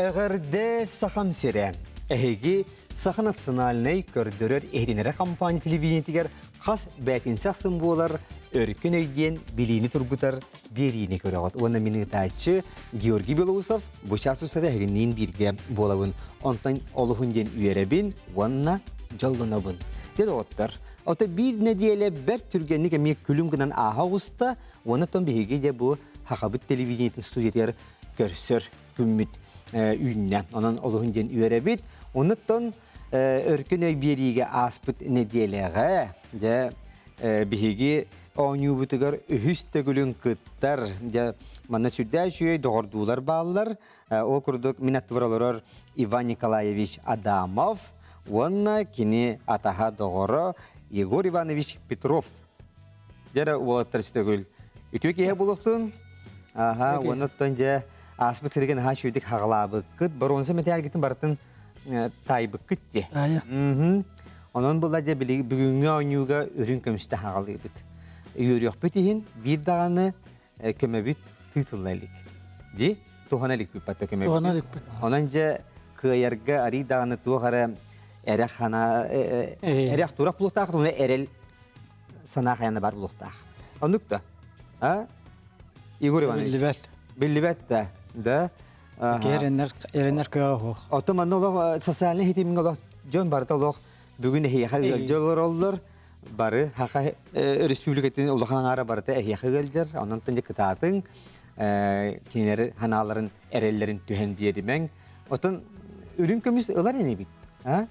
Эҕэрдэ Сахам сирэ! Эһиги Саха национальнай көрдөрөр иһитиннэрэр компания телевидениетигэр хас бээтинсэ ахсын буолар Өркөн өй диэн билиини тургутар биэриини көрөҕүт. Уонна мин ыытааччы Георгий Белоусов бу чаас устата эһигинниин бииргэ буолабын. Онтон олуһун диэн үөрэбин уонна дьоллонобун. Дьэ доҕоттор, ото биир нэдиэлэ бэрт түргэнник эмиэ күлүм гынан ааһа оҕуста уонна оттон биһиги дьэ бу Хахабыт телевидениетин студиятыгар көрсөр күммүт үүннэ. Онон олуһун диэн үөрэбит. Онуттан өркөн өй биэриигэ ааспыт нэдиэлэҕэ дьэ биһиги оонньуубутугар үһүс төгүлүн кыттар. Дьэ манна сүрдээх үчүгэй доҕордуулар бааллар. Ол курдук мин аттыбар олорор Иван Николаевич Адамов уонна кини атаһа доҕоро Егор Иванович Петров. Дьэ уолаттар үстөгүл үтүө киһи булуохтун. Аха, уоннаттан дьэ ааспыт сиригин аһаа үчүгүйдүк хаҕалаабыккыт, боруонса мэтээлгитин барытын таайбыккыт дии. Онон була дьэ бүгүҥҥү оонньууга үрүҥ көмүстэ хаҕалыыбыт. Үөрүөхпүт иһин биир даҕаны көмөбүт тыытылла илик. Ди туһана иликпит батта көмөбүт. Туһана иликпит. Онон дьэ кыайарга арый даҕаны туох эрэ эрэх хана эрэх турах булуохтаах, туна эрэл санаа хайана бар булуохтаах. Оннук да? А? Егор Иванович. Биллибэт. Биллибэт да. Да. Эрэнэр эрэнэр кыаҕа суох. Оттон манна олох социальнай ситимҥэ олох дьон барыта олох бүгүн эһиэхэ ыалдьа олороллор. Бары Хаха республикатын улахан аҥаара барыта эһиэхэ ыалдьар. Онон тыньы кытаатыҥ, кинилэр ханааларын эрэллэрин түһэн биэримэҥ. Оттон үрүҥ көмүс ылар инибит. А?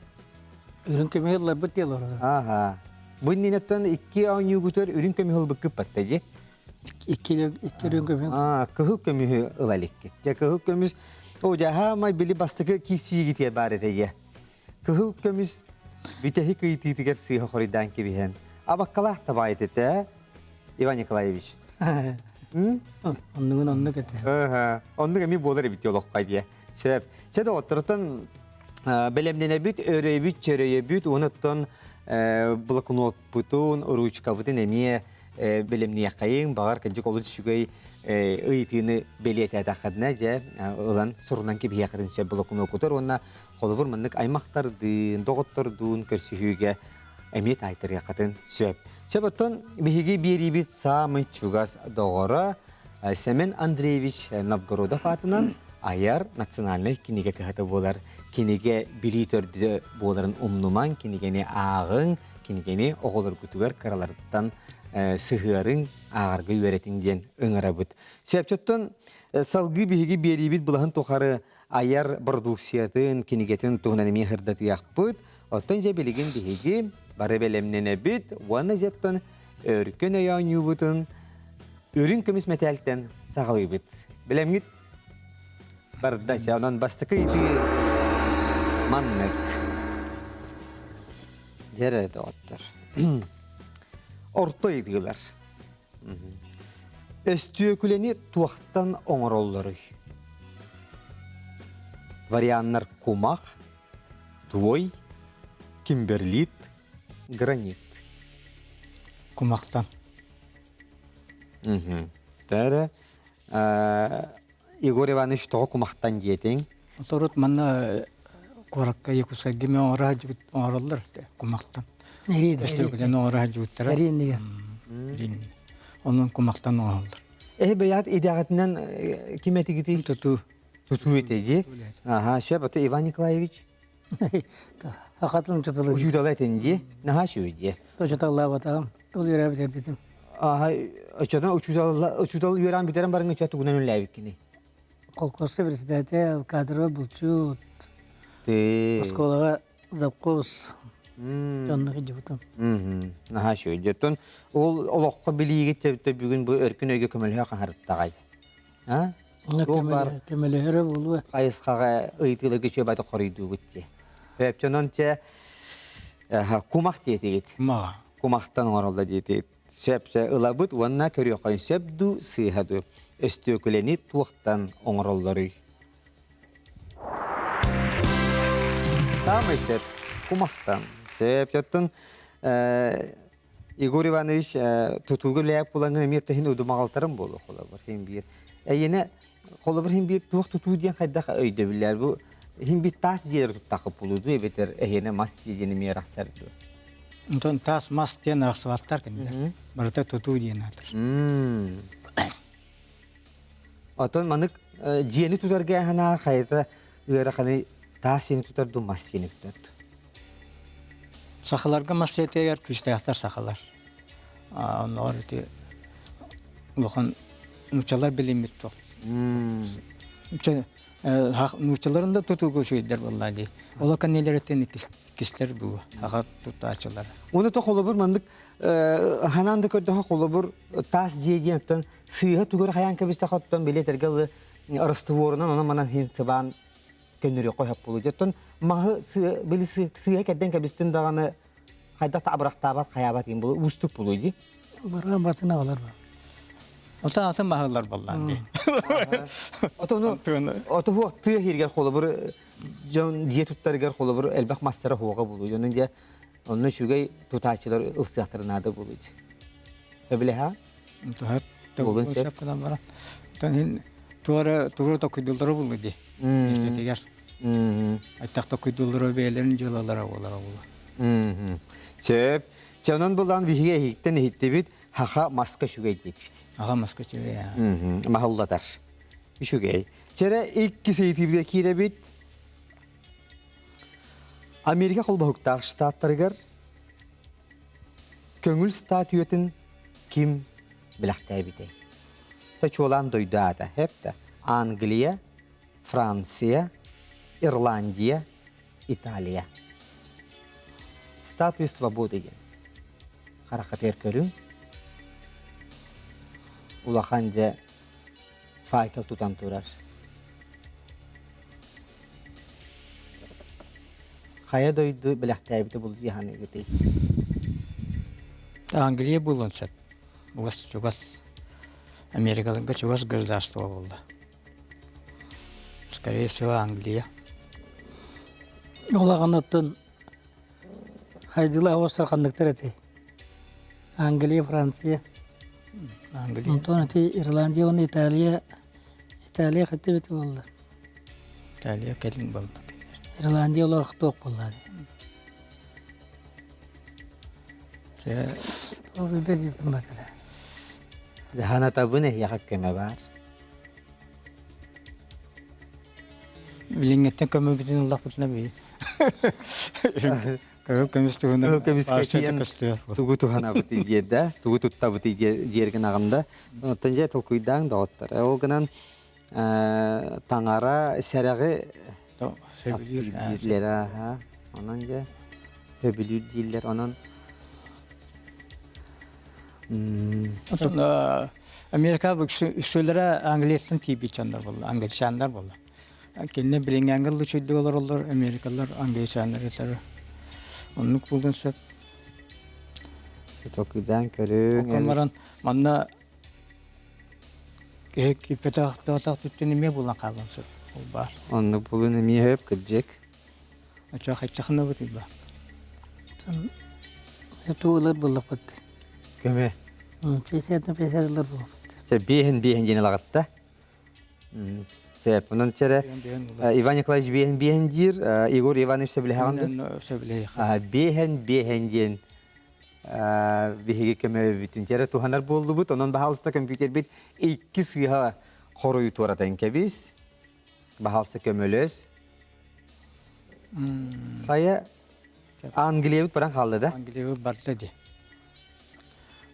Үрүҥ көмүс ылларбыт диye олорор. Аха. Бу иннинеттан икки оонньуугутар үрүҥ көмүс ылбыккыт батта дии. Икки икки үрүҥ көмүс. Аа, кыһыл көмүһү ыла иликкит. Дьэ кыһыл көмүс о дьаһаа май били бастакы киирсиигитигэр баар этэ дии. Кыһыл көмүс бүтэһик ыйытыытыгар сыыһа хоруйдаан кэбиһэн абаккалаах табаайыт этэ Иван Николаевич. Оннугун оннук этэ. Оннук эмиэ буолар эбит олоххо диye. Сөп. Чэ доҕотторуттан бэлэмнэнэбит, өрөйбүт, чөрөйөбүт, уонуттан блокнотпутун, ручкабытын эмиэ бэлэмниэххэйиҥ, баҕар кырдьык олус үчүгэй ыйытыыны бэлиэтээтэххитинэ дьэ ылан сурунан кэбиһиэххитин сөп блокноккутугар уонна холобур маннык аймахтардыын, доҕоттордуун көрсүһүүгэ эмиэ таайтарыаххытын сөп. Сөп оттон биһиги биэриибит саамай чугас доҕоро Семен Андреевич Новгородов аатынан айар национальнай кинигэ кыһата буолар. Кинигэ билии төрдө буоларын умнумаҥ, кинигэни ааҕыҥ, кинигэни оҕолоргутугар кыраларыттан сыһыарыҥ, ааҕарга үөрэтиҥ диэн ыҥырабыт. Сөптөттөн салгыы биһиги биэриибит былаһын тухары айар продукциятын, кинигэтин туһунан эмиэ сырдатыахпыт. Оттон дьэ билигин биһиги бары бэлэмнэнэбит уонна дьэттон өркөн өй оонньуубутун үрүҥ көмүс мэтээлтэн саҕалыыбыт. Бэлэмҥит барда. Онон бастакы ыйытыы маннык. Дьэрэ доҕоттор. Орто ыйытыылар. Өстүөкүлэни туохтан оҥороллоруй? Варианнар кумах, туой, кимберлит, гранит. Кумахтан. Тәрі Егор Иванович тоҕо кумахтан диэтиҥ? Оторут манна куоракка Якутскайга мен оҥоро оҥороллор кумахтан. Өстөкүлэн оҥоро сылдьыбыттара. Эриннигэ. Онон кумахтан оҥоһоллор. Эһи бэйэҕит идэҕитинэн ким этигитий? Тутуу. Тутуу этэ Аха, сөп, ото Иван Николаевич? Хахатын учуталы. Учуутала этин дии. Наһаа үчүгэй дии. Учуталлаабатаҕым. Ол үөрээбит эрбитим. Аха, оччотон учуутал учуутал үөрээн бүтэрэн баран ыччат тугунан үлэлээбиккиний? Колхозка председатель, кадровый булчут. Оскуолаҕа завхоз. Дьонно сылдьыбытым. Наһаа үчүгэй. Дьоттон ол олоххо билиигит бүгүн бу өркүн өйгө көмөлөһө хаһарыттаҕай. А? Көмөлөһөрө буолуо. Хайысхаҕа ыйытыыларга үчүгэй баты хоруйдуугут дии. Өптөнөн чэ кумах диэтигит. Кумаҕа. Кумахтан оҥороллор диэтигит. Сөп ылабыт уонна көрүөххэ сөп дуу, сыыһа дуу. Өстүөкүлэни туохтан оҥороллоруй? Саамай сөп кумахтан. Сөп. Оттон Егор Иванович тутууга үлээп булаҥын эмиэ тэһин удумаҕалтарым буолуох холобур. Хин биир. Эйине Холобур иһин биир туох тутуу диэн хайдах өйдөбүллэр бу иһин биир таас дьиэлэр туттахха буолуо эбэтэр эһиэнэ мас дьиэ диэн эмиэ арахсар дуо? Онтон таас мас диэн арахсыбаттар кинилэр. Барыта тутуу диэн аатыр. Отон манык дьиэни тутарга аһанаар хайата ыараханы таас дьиэни тутар дуу мас дьиэни тутар дуу? Сахаларга мас дьиэтигэр күүстээхтэр сахалар. Оннооҕор ити улахан нууччалар билиммит туох. Нууччаларын да тутууга үчүгэйдэр буоллаа дии. Ол кэннилэриттэн иккистэр бу аҕа тутааччылар. Уну то холобур маннык ханан да көрдөһө холобур таас дьиэ диэн оттон сыыһа тугар хайаан кэбистэхэ оттон били этэргэ ылы растворунан онон манан хин сыбаан көннөрүөххэ сөп буолуо. Оттон маһы били сыыһа кэрдэн кэбистин даҕаны хайдах да абырахтаабат хайаабат диэн буолуо уустук буолуо дии. Бараан басына олар ба. Отон атын маһылар боллаан дии. Отону ото хуох тыа иһиргэр холобур дьон дьиэ туттарыгар холобур элбэх мастара хуоҕа буолуо. Дьонун дьэ онно үчүгэй тутааччылар ылсыахтара наада буолуо. Өбүлэһэ? Туһат Болун сөп гынан баран. Тон туора тугу токуйдуллара булу дии. Миэстэтигэр. Аттах токуйдуллара бэйэлэрин дьыалалара буолара буолла. Сөп. Чэ онон булан биһиги эһиктен иһиттибит хаха маска үчүгэй диэбит. Аха маска үчүгэй. Маһыллатар. Үчүгэй. Чэрэ икки сейтибиде киирэбит. Америка холбоһуктаах штаттарыгар Көҥүл статуятын ким билэхтээбитэй? Чуолаан дойду аата хэп Англия, Франция, Ирландия, Италия. Статуя свободы диэн. Харахатыгар көрүҥ. Улахан дьэ факел тутан турар. Хайа дойду бэлэхтээбитэ булдьи ханыгытый? Англия буолуон сөп. Угас чугас Америкаларга чугас государство буолла. Скорее всего, Англия. Улахан хайдыла оҕустар ханныктар этэй? Англия, Франция. Англия. Онтон ити Ирландия уонна Италия Италия хатта эбит буолла. Италия кэлин буолла. Ирландия олохтоох буолла. Ол билбэт батата. Ханата эһиэхэ көмө баар. Билиҥҥиттэн көмөбүтүн ыллахпытына би. Кыһыл көмүс туһунан көмүскэ тугу туһанабыт диэдэ, тугу туттабыт диэргин аҕында. Оттон дьэ толкуйдаан доҕоттор. Ол гынан таҥара сэрэҕи сөбүлүүр дииллэр аха. Онон дьэ сөбүлүүр дииллэр. Онон Отон Америка үксүлэрэ Англияттан тиийбит дьоннор буолла, англичаннар буолла. Кинини билиҥҥээҥҥэ лучуйдук олороллор, америкалар, англичаннар этэр. Оннук буолуон сөп. Толкуйдаан көрүҥ. Окон баран манна киһи киппэтэх түттэн эмиэ булан хаалан сөп. Ол баар. Оннук булун эмиэ хөп кырдьык. Очо хайчахына бутуйба. Туу ылар буллахпыт. Көмө. Песятын песят ылар буллахпыт. Чэ биэһин биэһин диэн ылаҕытта. Сөп. Онон чэрэ Иван Николаевич биэһин биэһин диир, Егор Иванович сөбүлэһэҕин дуо? Сөбүлэһиэхэ. Биэһин биэһин диэн биһиги көмөбүтүн чэрэ туһанар буоллубут. Онон баһаалыста компьютербит икки сыыһа хоруйу туоратан кэбис. Баһаалыста көмөлөс. Хайа Англиябыт баран хаалла да? Англиябыт барда ди.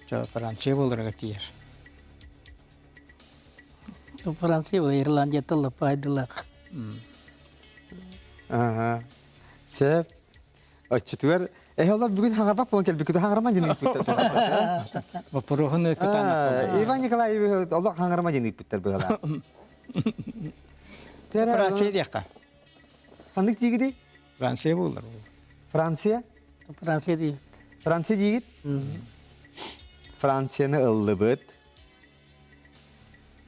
Чо Франция боларга тиер. Франция була Ирландияттан лаппаайдылаах. Ага. Сөп. Оччотугар эһи олор бүгүн хаҥарбат буолан кэлбиккит хаҥарма диэн ыыппыттар. Вопроһун кытаанах. Иван Николаевич олох хаҥарма диэн ыыппыттар быһалаах. Франция диэххэ. Ханнык диигитий? Франция буолар. Франция? Франция диибит. Франция диигит? Францияны ыллыбыт.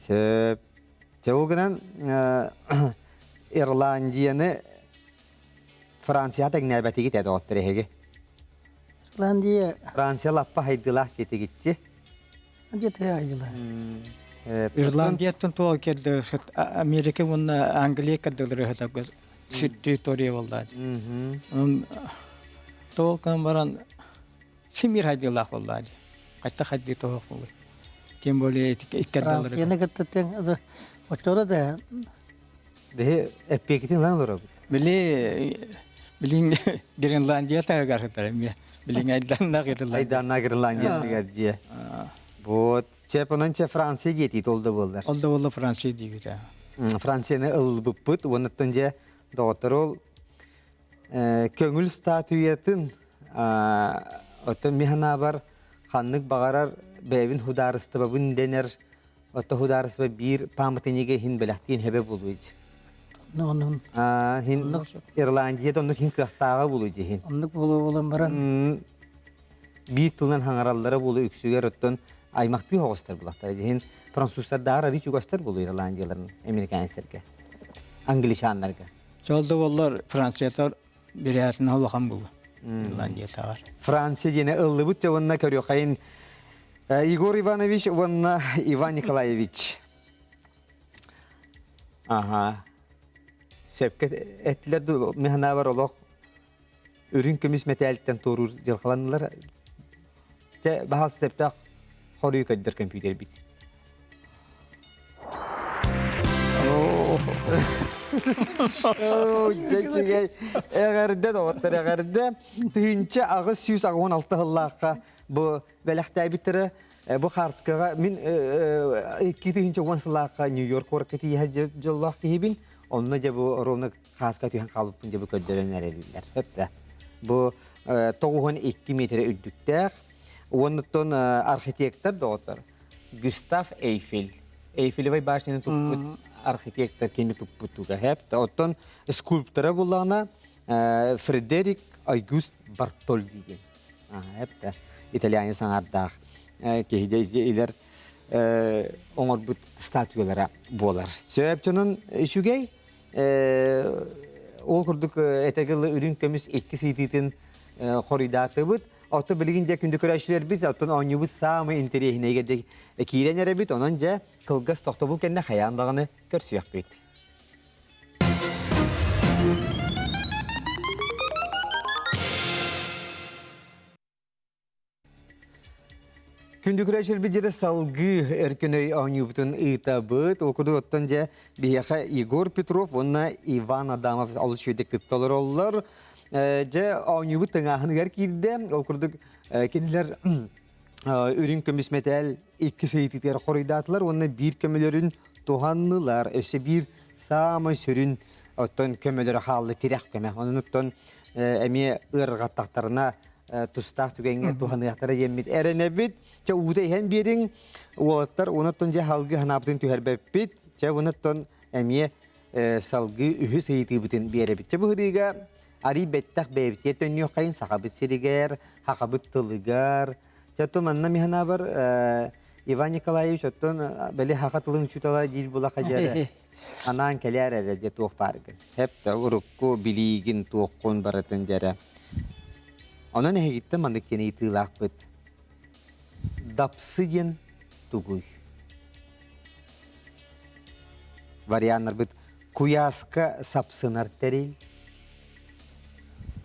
Сөп. Дьэ ол гынан Ирландияны Францияҕа тэҥнээбэтигит ээ доҕоттор эһиги. Ирландия Франция лаппа хайдылаах диэтигитчи. Где-то хайдылаах. Ирландияттан туох кэлдэ Америка уонна Англия кэрдэлэр ыһытарга территория буолла. Тоҕо баран симир хайдыылаах буолла дии. Хайта хайдыы тоһох буолуй. Тем более иккэрдэлэр. Францияны кытта тэҥ оччоро да Биһи эппиэкитин ылан олоробут. Били билин Гренландия таһыгар сытар эмиэ. Билин айданна Гренландия. Айданна Гренландия дигэр дьиэ. Вот. Чеп онон че Франция диэтии ол да буоллар. Ол да буолла Франция диибит. Францияны ылбыппыт уоннаттан дьэ доҕоттор ол көҥүл статуятын оттон миханабар ханнык баҕарар бэйэбин худаарыстыбабын дэнэр Отто худаарыстыба биир пааматынньыга иһин бэлэхтиин хөбө булуй. Онон Хин Ирландия оннук хин кыахтааҕа булуй дихин. Оннук болу болан баран. Биир тылынан хаҥараллара булу үксүгэр оттон аймахтыы хоҕустар булахтар дихин французтар даар ари чугастар булу Ирландияларын американецтерге англичаннарга. Чол да боллар Франциятар бирээтин улахан булу. Ирландиятааҕар. Франция диэни ыллыбыт те уонна көрүөхайын Егор Иванович уонна Иван Николаевич. Ага. Сөпкө эттилэр ду механабар олох үрүн көмүс мэтээлтэн туоруур дьылхаланнылар. Чэ, баһал сөптөөх хоруйу көрдөр компьютер бит. Дьэ эҕэрдэ доҕоттор эҕэрдэ. 1886 сыллаахха бу бэлэхтээбиттэрэ бу хаарскаҕа мин 2010 сыллаахха Нью-Йорк куоракка тиийэр дьоллоох киһибин. Онно дьэ бу ровно хааска түһэн хаалбыппын дьэ бу көрдөрөн эрэллэр. Хөптө. Бу 92 метр үрдүктээх. Уоннуттан архитектор доҕоттор Гюстав Эйфель. Эйфелевай башняны туппут архитектор кини туппутуга хэп. Оттон скульптора буллаҕына Фредерик Айгуст Бартольди диэн. Хэп итальяне саҥардаах киһи илэр оҥорбут статуялара буолар. Сөп дьонун үчүгэй. Ол курдук этэгил үрүҥ көмүс икки сыйтыытын хоруйдаатыбыт. Оттон билигин дьэ күндү көрөөччүлэрбит, оттон оонньуубут саамай интэриэһинэйгэ дьэ киирэн эрэбит, онон дьэ кылгас тохтобул кэннэ хайаан даҕаны көрсүөхпүт. Күндү көрөөччүлэрбит дьире салгыы өркөн өй оонньуубутун ыытабыт. Ол курдук оттон дьэ биһиэхэ Егор Петров уонна Иван Адамов олус үчүгэйдик кытта олороллор. Дьэ оонньуубут тыҥааһыныгар киирдэ. Ол курдук кинилэр үрүҥ көмүс мэтээл икки ыйытыытыгар хоруйдаатылар уонна биир көмөлөрүн туһаннылар. Өссө биир саамай сүрүн оттон көмөлөрө хаалла тирэх көмө. Онон оттон эмиэ ыарырҕаттахтарына тустаах түгэҥҥэ туһаныахтара диэммит эрэнэбит. Чэ уута иһэн биэриҥ, уолаттар уонаттан дьэ халгы ханаабытын түһэрбэппит. Чэ уонаттан эмиэ салгыы үһүс ыйытыыбытын биэрэбит. Чэ бу ырыыга арый бэттэх бэйэбитигэр төннүөххэйин сахабыт сиригэр, хахабыт тылыгар. Чэ оттон манна миһанаабар Иван Николаевич оттон били хаха тылын учуутала диир була хадьара анаан кэлээр эрэ дьэ туох бааргын. Хэп да урукку билиигин туоххун барытын дьэрэ. Онон эһигиттэн маннык диэн ыйытыылаахпыт. Дапсы диэн тугуй? Варианнарбыт куйааска сапсынар тэрил,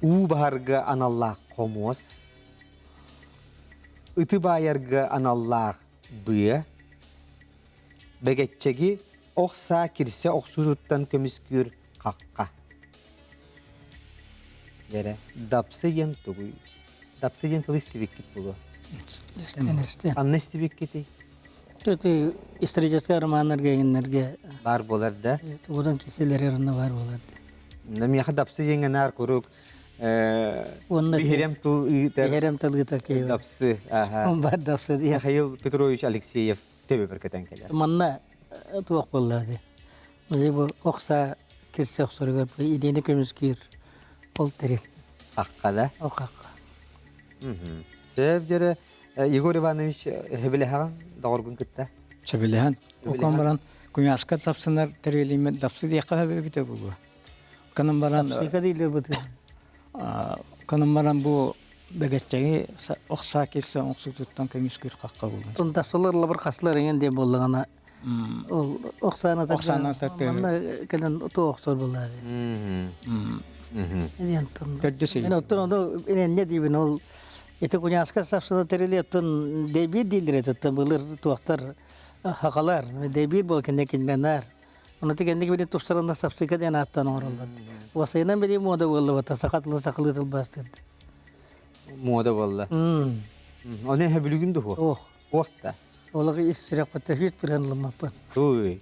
уу баһарга аналлаах хомуос, ыты баайарга аналлаах быа, бэгэччэги ох саа кирсэ охсуутуттан көмүскүүр хахха. Дэрэ, дапсы диэн тугуй? Дапсы диэн тылы истибиккит буолуо. Истэн, истэн. Анна истибиккитий? Ты историческай романнарга иҥиннэргэ Бар буолар да. Тугудан киселер онно бар буолар да. Миэхэ дапсы диэҥҥэ наар куруук Уонна биһирэм тыл ыытар биһирэм тыл ыытар киһи. Дапсы. Аха. Бар дапсы диye. Михаил Петрович Алексеев төбө көтөн кэлэр. Манна туох буолла ди. Били бу охса кирсе охсоругар бу идеяны көмүскүүр ол тэрил. Хахха да? Ол хахха. Сөп дьэрэ Егор Иванович сөбүлэһэҕин доҕоргун кытта? Сөбүлэһэн. Окон баран куйааска тапсынар тэрилиме дапсы диэххэ сөбүбүтэ буолуо. Канан баран Сапсыка дииллэр бытыы. Канан баран бу бэгэччэги охсаа кирсе оҥсутуттан көмүскүүр хахха буолуо. Тун дапсылар лабыр хаслар ingen диэн буоллаҕына. Ол охсаана Охсаана тартыга. Манна кэлэн тоо охсор буоллаа дии. Диэн Төрдүс ый. Мен оттон ону инэнне диибин ол ити куняска сапсына тэрили оттон дэбиир дииллэр этиттэн былыр туохтар хахалар дэбиир буол кэннэ кинилэнээр. Оны тигэнник били тупсарына сапсыка диэн ааттан оҥороллор. Уосайынан били муода буоллубата саха тылы сахалыы тылбаастырды. Муода буолла. Оны эһэ бүлүгүн дуһу? Ох. Ох да. Олығы ис сүрэхпитте хүт бүрэн ылыммаппын. Туй.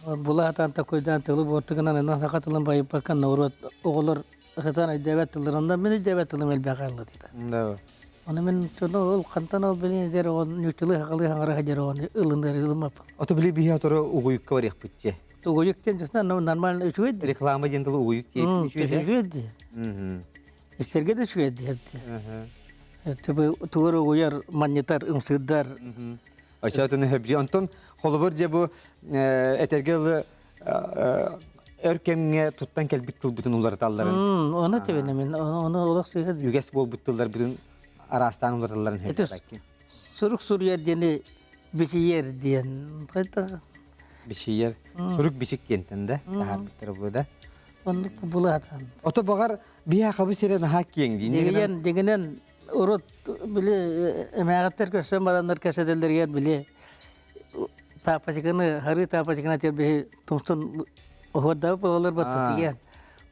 Булаатан такойдан тылы буортугунан ынан саха тылын байыппакка норуот оҕолор ытан өйдөөбөт тылларынан мин өйдөөбөт тылым элбэх алла дита. Да. Оны мин чоно ол хантан ол билин дер ол ньуччулы хакалы хаңара хажар оны ылындар ылыммаппын. Ото били биһи оторо угуйукка барыахпыт те. Угуйук тен жустан нормально үчүгэй Реклама диэн тылы угуйук диэбит үчүгэй. Үчүгэй ди. Истерге де үчүгэй ди. Түбү тугар угуйар манньытар ымсыырдар. Очоотун хөбри. Онтон холобур дьэ бу этэргэ ылы өр кэмҥэ туттан кэлбит тылбытын уларыталларын. Оны тебене мен оны олох сыыһа Үгэс буолбут тылларбытын араастаан уларыталларын хөбүлэппэккин. Сурук суруйар диэни бичийэр диэн. Бичийэр. Сурук бичик диэнтэн да таһаарбыттара бу да. Оннук булаатан. Ото баҕар биһиэхэ сирэ наһаа киэҥ дии. Дьиҥинэн, дьиҥинэн урут били эмээҕиттэр көрсөн бараннар кэпсэтэллэригэр били таапачыканы харыы таапачыканы этэр биһи тумсун оһуордаабыт буолалар батта тиийэн.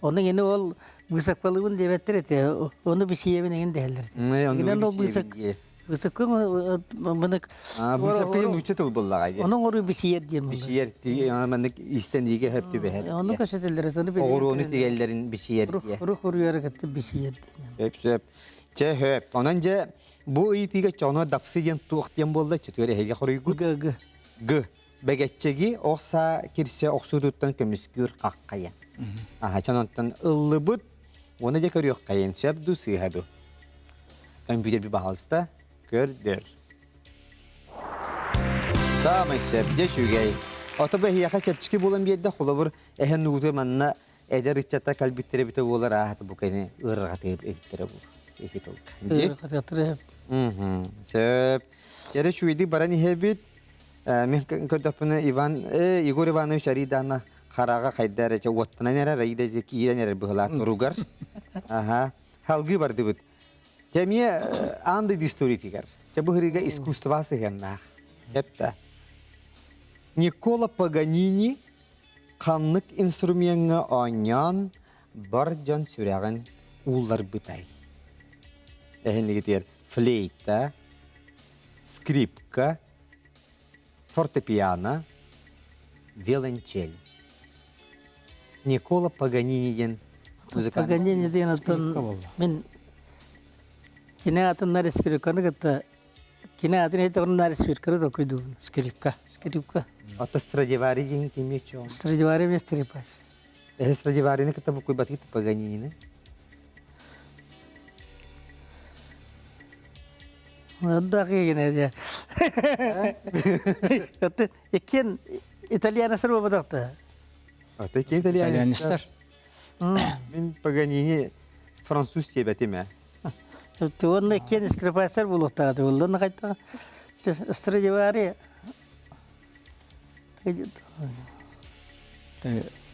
Ону ини ол быысапкалыыбын диэбэттэр этэ. Ону бичиэбин эҥин дэһэллэр этэ. Кинэн ол быысак быысапка мынык Быысапка нуучча тыл буллаҕа дии. Ону оҥоруу бичиэр диэн буолла. Бичиэр маннык истэн иигэ хөп түбэһэр. Ону көсөтөллөр ону Оҕуруону тигэллэрин бичиэр диye. Рух уруйары кытта бичиэр диэн. Сөп сөп. Чэ хөп. Онон дьэ бу ыйытыыга чоно дапсы диэн туох диэн буолла чөтүөр эһиги хоруйгут. Г г. Г. Бэгэччэги ох саа кирсэ охсуутуттан көмүскүүр хаххайа. Аха чон онтон ыллыбыт уонна дьэ көрүөххэйин сөп ду сыыһа ду. Компьютер би баһалыста көрдөр. Саамай сөп дьэ үчүгэй. Ото бэһиэхэ чэпчэки буолан биэрдэ холобур эһэн ууту манна эдэр ыччата кэлбиттэрэ эбитэ буолар ааһата бу кэни ыарырҕатыып эбиттэрэ бу ити тылга. Ыарырҕатыахтара Сөп. Эрэ үчүгэйдик баран иһэбит. Мин көрдөхпүнэ Иван Егор Иванович Аридана хараҕа хайда эрэ уоттанан эрэр, Аида киирэн эрэр быһылаах туругар. Аха. Халгыы бардыбыт. Дьэ эмиэ аан дойду историятыгар. Дьэ бу ырыга искусство сыһыаннаах. Эптэ. Никола Паганини ханнык инструмеҥҥа оонньоон бар дьон сүрэҕин уулларбытай? Эһинигитигэр флейта, скрипка, фортепиано, виолончель. Никола Паганини диэн музыкант. Паганини диэн оттон мин кини атын скрипканы кытта кини атын этэ скрипканы токуйдуубун. Скрипка. Скрипка. Ото Страдивари диэн кимиэ чоң? Страдивари эмиэ скрипач. Эһэ Страдиварины кытта буккуйбатыгыт Паганини. Даҕыгына дьэ. Иккиэн итальянецтар буолбатахта. Ата иккиэн итальянецтар. Мин Паганини француз диэбэтим ээ. Уонна иккиэн скрипачтар буолуохтаах буоллун хайта Страдивари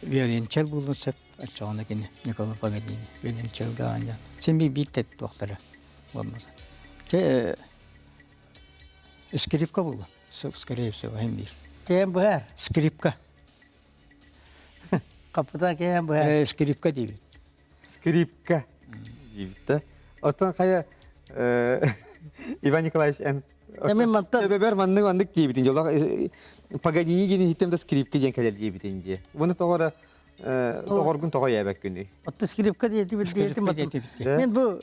Виолончель буолуон сөп оччоҕуна кини Никола Паганини виолончельга аанньаан син биир биир туохтара буолбата. Чэ скрипка буолла скорее всего иһин биир. Кэм быһар. Скрипка. Капитан кэм быһар. Скрипка диибит. Скрипка диибит да. Оттон хайа Иван Николаевич эн Мен мантан Бэбэр маннык маннык диэбитин дьолох Паганини диэн иһиттем да скрипка диэн кэлэр диэбитин дии. Буну тоҕо тоҕоргун тоҕо ийэбэккүнүй? Отто скрипка диэти диэтим Мен бу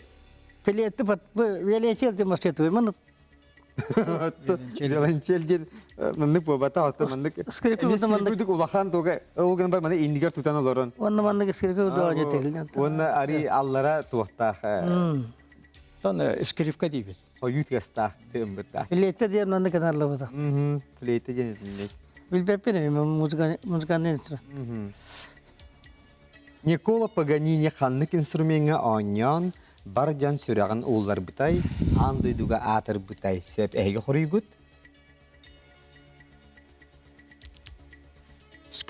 пилетти бу велечел де машету. Мен Виолончель диэн маннык буолбата отто маннык скрипка маннык улахан туга ол гынан бар маны иннигэр тутан олорон. Уонна маннык скрипка удооньо тегилен. Уонна ари аллара туохтаах. Тон скрипка диибит. Хойуу тыастаах тыыммыта. Флейта диэн маннык канарлабыта. Флейта диэн итинник. Билбэппин музыка музыкальный инструмент. Никола Паганини ханнык инструмеҥҥа оонньоон бар дьон сүрэҕин уулларбытай, аан дойдуга аатырбытай сөп эһиги хоруйгут?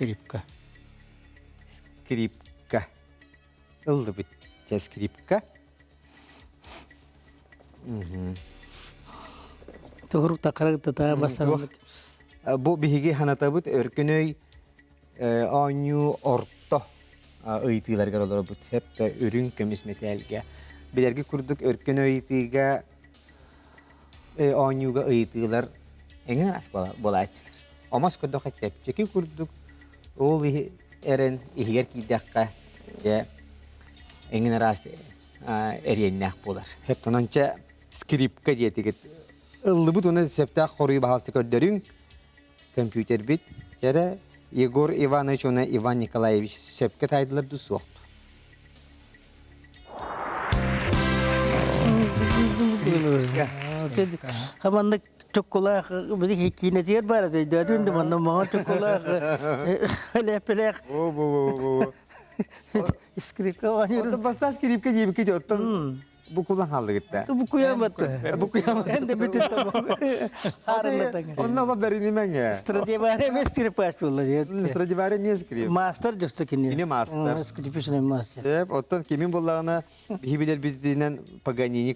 Скрипка. Скрипка. Ыллыбыт. Чэ, скрипка. Тугурук такарык тата басарылык. Бу биһиги ханатабыт өркөнөй оонньуу орто ыйытыыларыгар олоробут. Сөп үрүҥ көмүс мэтээлгэ. Билэрги курдук өркөн ыйытыыга оонньууга ыйытыылар эҥин ас буолааччылар. Омос көрдөххө чэпчэки курдук ол эрэн иһигэр киирдэххэ дьэ эҥин араас эриэннээх буолар. Онон чэ скрипка диэтигит ыллыбыт уонна сөптөөх хоруйу баһаалыста көрдөрүҥ. Компьютербит эрэ Егор Иванович уонна Иван Николаевич сөпкө таайдылар дуу суох Хаманнык чоккулаах били киинэтигэр баар этэ өйдөөтүн да манна маҥан чоккулаах элэппэлээх скрипка оонньуур Бастаан скрипка диэбиккит оттон букулан хааллыгытта. Букуйаматта. Букуйаматта. Эн де бүтүн табы. Онно ла бэринимэҥ. Страдивари эмиэ скрипач буолла диэт. Страдивари эмиэ скрип. Маастар дьөстө кини. Кини маастар. Скрипичный мастер. Сөп, оттон кимин буллаҕына биһи билэрбитинэн Паганини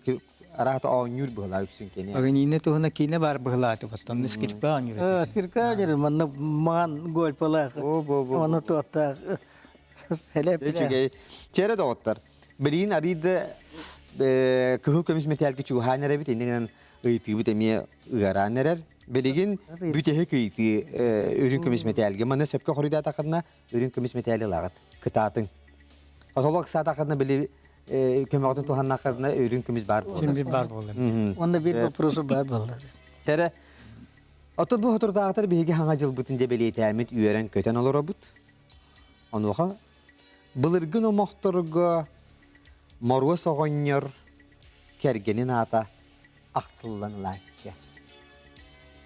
араата оонньуур быһылаа үксүн кини. Паганини туһуна киинэ бар быһылааты оттон скрипка оонньуур. Скрипка оонньуур манна маан гольпалаах. О, бо бо. Оны туоттаах. Үчүгэй. Чэрэ доҕоттор. Билигин арыйда кыһыл көмүс мэтээлгэ чугаһаан эрэбит, иннинэн ыйытыыбыт эмиэ ыараан эрэр. Билигин бүтэһик ыйытыы үрүҥ көмүс мэтээлгэ. Манна сөпкө хоруйдаатаххына үрүҥ көмүс мэтээли ылаҕыт. Кытаатыҥ. Осоло ыксаатаххына били көмөҕүтүн туһаннаххына үрүҥ көмүс баар буолар. Син бир бар буолар. Онно биир вопросу бар буолла. Чэрэ, оттон бу соторутааҕытар биһиги хаҥа дьылбытын дьэ бэлиэтээммит үөрэн-көтөн олоробут. Онуоха Былыргы номохторго Моруос оҕонньор кэргэнин аата ахтыллан ылааччы.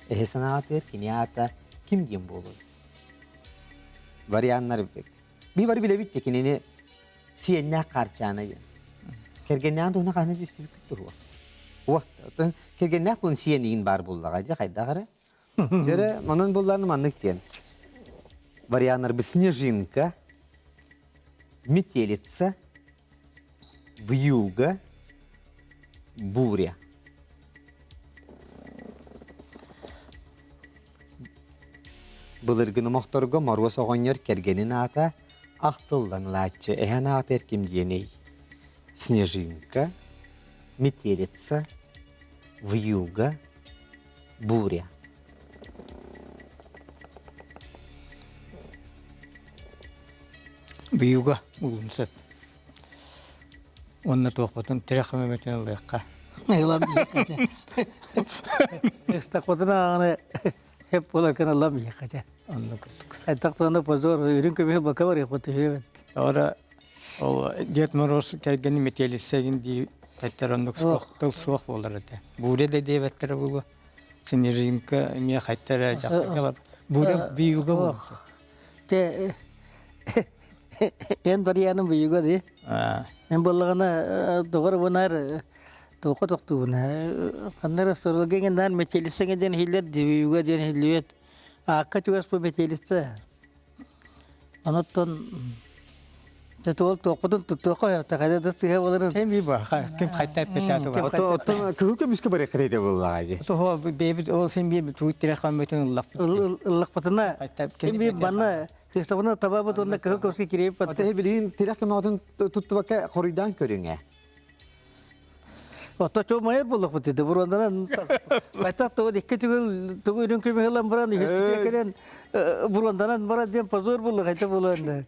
Эһи санаатыгар кини аата ким диэн буолуой? Варианнар Би бары билэбит те кинини сиэннээх Хаарчаана диэн. Кэргэннээх туһуна хаһан истибиккит туһуа. Уох, кэргэннээх буолан сиэн иин баар буллаҕа дьэ хайдах эрэ. Дьөрө, онон буллааны маннык диэн. Варианнарбыт снежинка, метелица, вьюга, буря. Былыргы номохторго Моруос оҕонньор кэргэнин аата ахтыллаҥлааччы эһэн аата эрким диэний. Снежинка, метелица, вьюга, Буря. Быйылга улун сөп. Уонна туохпутун тирэх көмөтүн ылыахха. Ылам Истахпытын ааҕаны хеп буолар гына ылам иэххэ. Онно курдук. Хайдах позор үрүҥ көмүһү бака барыахпыт түһүөбүт. Ора ол Дед Мороз кэргэни метелиссэгин дии тэттэр оннук суох тыл суох буолар этэ. Буря да диэбэттэрэ буолуо. Снежинка эмиэ хайта эрэ дьахтарга Буря бийуга буолуо. Те эн барыйаным бийуга ди. Мен буоллаҕына доҕор бунар тоқо тохтуубуна ханнара соролгеҥе наар метелиссэҥэ диэн иһиллэр бийуга диэн иһиллибэт аакка чугас бу метелиссэ Онуттан дьэ туол туохпутун туттуохха хайда да сыһа буоларын. Ким би ба ким хайта эппетэ бар. Оттон кыһыл көмүскэ барыахха этэ буоллаҕа дии. Того бэйбит ол син би туут тирэх хаммытын ыллахпыт. Ыллахпытына ким би банна хыстабына табабыт уонна кыһыл көмүскэ кириэп Ата билигин тирэх көмөҕүтүн туттубакка хоруйдаан көрүҥ ээ. Ото чуумайар буоллахпыт дии буруонданан байтах тугу икки түгэл тугу үрүҥ көмүс ылан баран үһүс китиэ кэлэн буруонданан баран диэн позор буолла хайта буолуон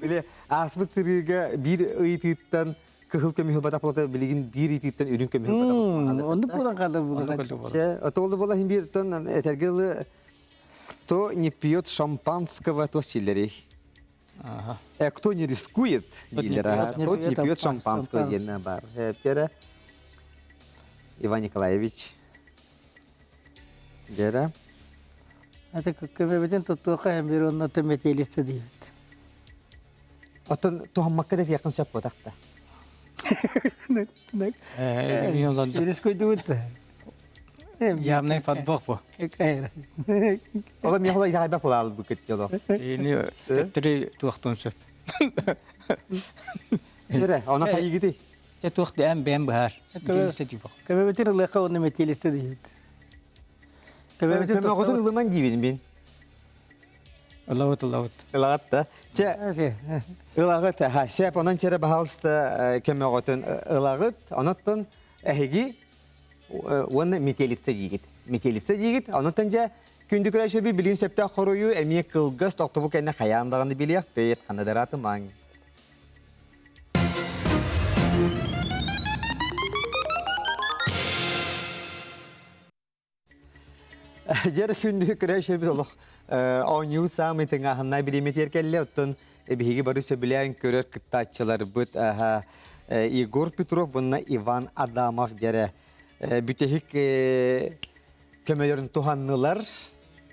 Били ааспыт сырыыга биир ыйытыыттан кыһыл көмүс ылбатах буолата билигин биир ыйытыыттан үрүҥ көмүс ылбатах Оннук буолан хаалар буолла. Ото ол буола иһин биир этэргэ дылы кто не пьет шампанского, то силерей. Кто не рискует, дииллэр, тот не пьет шампанского диэн бар. Тере Иван Николаевич. Дера. Это көмөбүтүн туттуохха һэм бир онно төмөтиэлиссэ диибит. Оттон туһаммакка да тиэххин сөп буотах да. Рискуйдубут. Явный подвох бу. Ола мехла итэҕэйбэт буолаалбыккыт дьоло. Ини төттөрү туохтун сөп. Сэрэ, она хайыгыты? Те туох дээн бэйэм быһаар. Метелица типа. Көмөбүтүн ылыахха уонна метелица диибит. Көмөбүтүн Көмөҕүтүн ылыман диибин мин. Ылабыт, ылабыт. Ылаҕыт да. Чэ, ылаҕыт, ха, сеп, онон чэрэ баһаалыста көмөҕүтүн ылаҕыт. Онуттан эһиги уонна метелица диигит. Метелица диигит, онуттан дьэ күндү көрөөччү билигин сөптөөх хоруйу эмиэ кылгас тохтобул кэннэ хайаан даҕаны билиэхпит, ханна да ыраатымаҥ. Дьэр күндү көрөөччүбүт олох оонньуу саамай тыҥааһыннаах бириэмэтигэр кэллэ. Оттон биһиги бары сөбүлээн көрөр кыттааччыларбыт Егор Петров уонна Иван Адамов дьэрэ бүтэһик көмөлөрүн туһаннылар.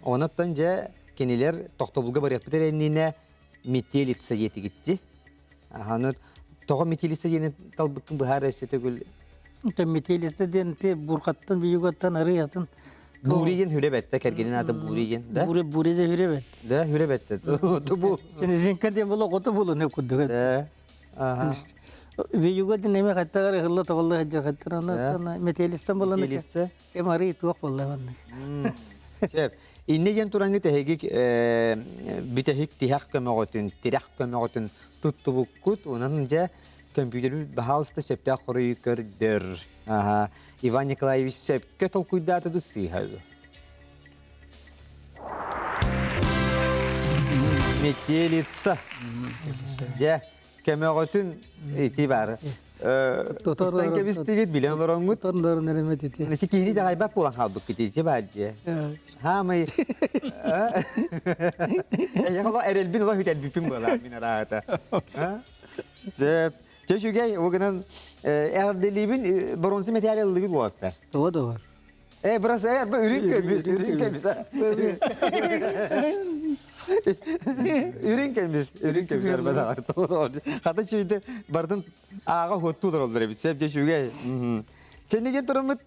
Онон дьэ кинилэр тохтобулга барыахпыт эрэнниинэ метелица диэтигитти. Аны тоҕо метелица диэни талбыккын быһаар өссө төгүл. Метелица диэн ти буркаттан бүйүгаттан арыйатын Бури диэн хүрэ бэтте кэргенин аата Бури диэн да? Бури Бури да хүрэ бэт. Да хүрэ бэтте. Тубу. Сенезинка диэн була кото булу не курдук. Да. Аха. Бүйүгө диэн эме хаттагар ыһылла тоҕулла сылдьар хаттар аны метелица буланы Метелица. Кэм арый туох буолла маннык. Сөп. Инне диэн тураҥҥыт эһиги бүтэһик тиһэх көмөҕүтүн, тирэх көмөҕүтүн туттубуккут. Онон дьэ компьютер баһаалыста сөптөөх хоруйу көрдөр. Аха. Иван Николаевич сөпкө толкуйдаата ду сыыһа ду? Метелица. Дьэ, көмөҕүтүн ити баар. Тутан кэбистигит билэн олороҥҥут. Тутан эремет ити. Ити киһини дьаҕайбат буолан хаалбыккыт ити баар дьиэ. Хаамай. Эйэхэ эрэлбин олох үтэлбиппин буолаа мин араата. Сөп. Чэ үчүгэй, ол гынан эҕэрдэлиибин боруонса мэтээли ыллыгыт уолаттар. Тоҕо да бар. Э, бырас, э, үрүҥ көмүс, үрүҥ көмүс. Үрүҥ көмүс, үрүҥ көмүс арбадаҕа. Хата чүйдэ бардын ааҕа хуоттуу олороллор эбит. Сөп дьэ үчүгэй. Чэнниген тураммыт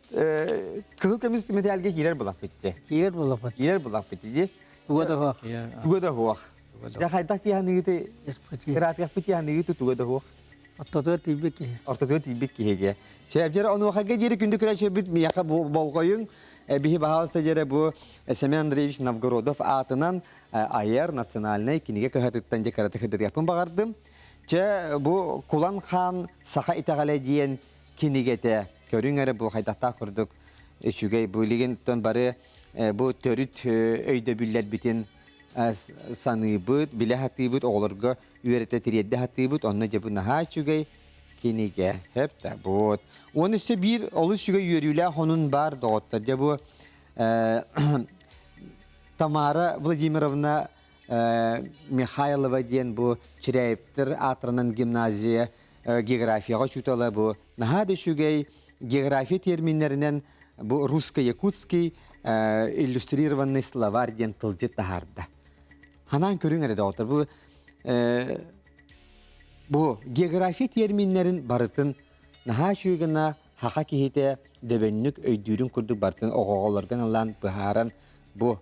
кыһыл көмүс мэтээлгэ киирэр булаппыт дьэ. Киирэр булаппыт. Киирэр булаппыт дии. Туга да хуох. Туга да хуох. Дьэ хайдах тиһаныгыты ыраатыахпыт тиһаныгыты туга да хуох. Ортотугар тиийбит киһи. Ортотугар тиийбит киһи диэ. Сөп онуохага диэри күндү көрөөччүбүт миэхэ болҕойуҥ. Биһи баһаалыста диэри бу Семен Андреевич Новгородов аатынан айар национальнай кинигэ кыһатыттан дьэ кыратык сырдатыахпын баҕардым. Чэ бу Кулан хаан саха итэҕэлэ диэн кинигэтэ көрүҥ эрэ бу хайдахтаах курдук үчүгэй бу билигин бары бу төрүт өйдөбүллэрбитин саныыбыт, билэ сатыыбыт, оҕолорго үөрэтэ тириэрдэ сатыыбыт, онно дьэ бу наһаа үчүгэй кинигэ. Хөп да вот. Уонна өссө биир олус үчүгэй үөрүүлээх онун баар доҕоттор. Дьэ бу Тамара Владимировна Михайлова диэн бу Чиряевтэр аатырынан гимназия географияҕа учуутала бу наһаа да үчүгэй география терминнэринэн бу русско-якутский иллюстрированный словарь диэн тылдьыт таһаарда. Ханаан көрүҥ эрэ доҕоттор бу бу география терминнэрин барытын наһаа үчүгэй гына хаха киһитэ дөбөннүк өйдүүрүн курдук барытын оҕоҕолоргон ылан быһааран бу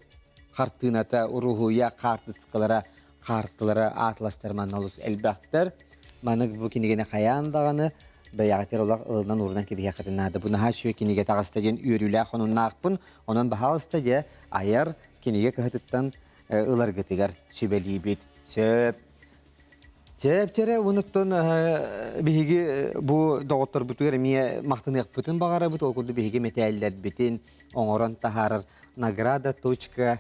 хартыыната, уруһуйа, хаартыскалара хаартылара атластар манна олус элбэхтэр. Манык бу кинигэни хайаан даҕаны бэйэҕитигэр олох ылынан уурунан кэбиһиэххитин наада. Бу наһаа үчүгэй кинигэ таҕыста диэн үөрүүлээх хонуннаахпын. Онон баһаалыста дьэ айар кинигэ кыһатыттан ыларгытыгар сүбэлиибит. Сөп. Чэп-чэрэ онуттан биһиги бу доҕотторбутугар эмиэ махтаныахпытын баҕарабыт. Ол курдук биһиги мэтээллэрбитин оҥорон таһаарар награда точка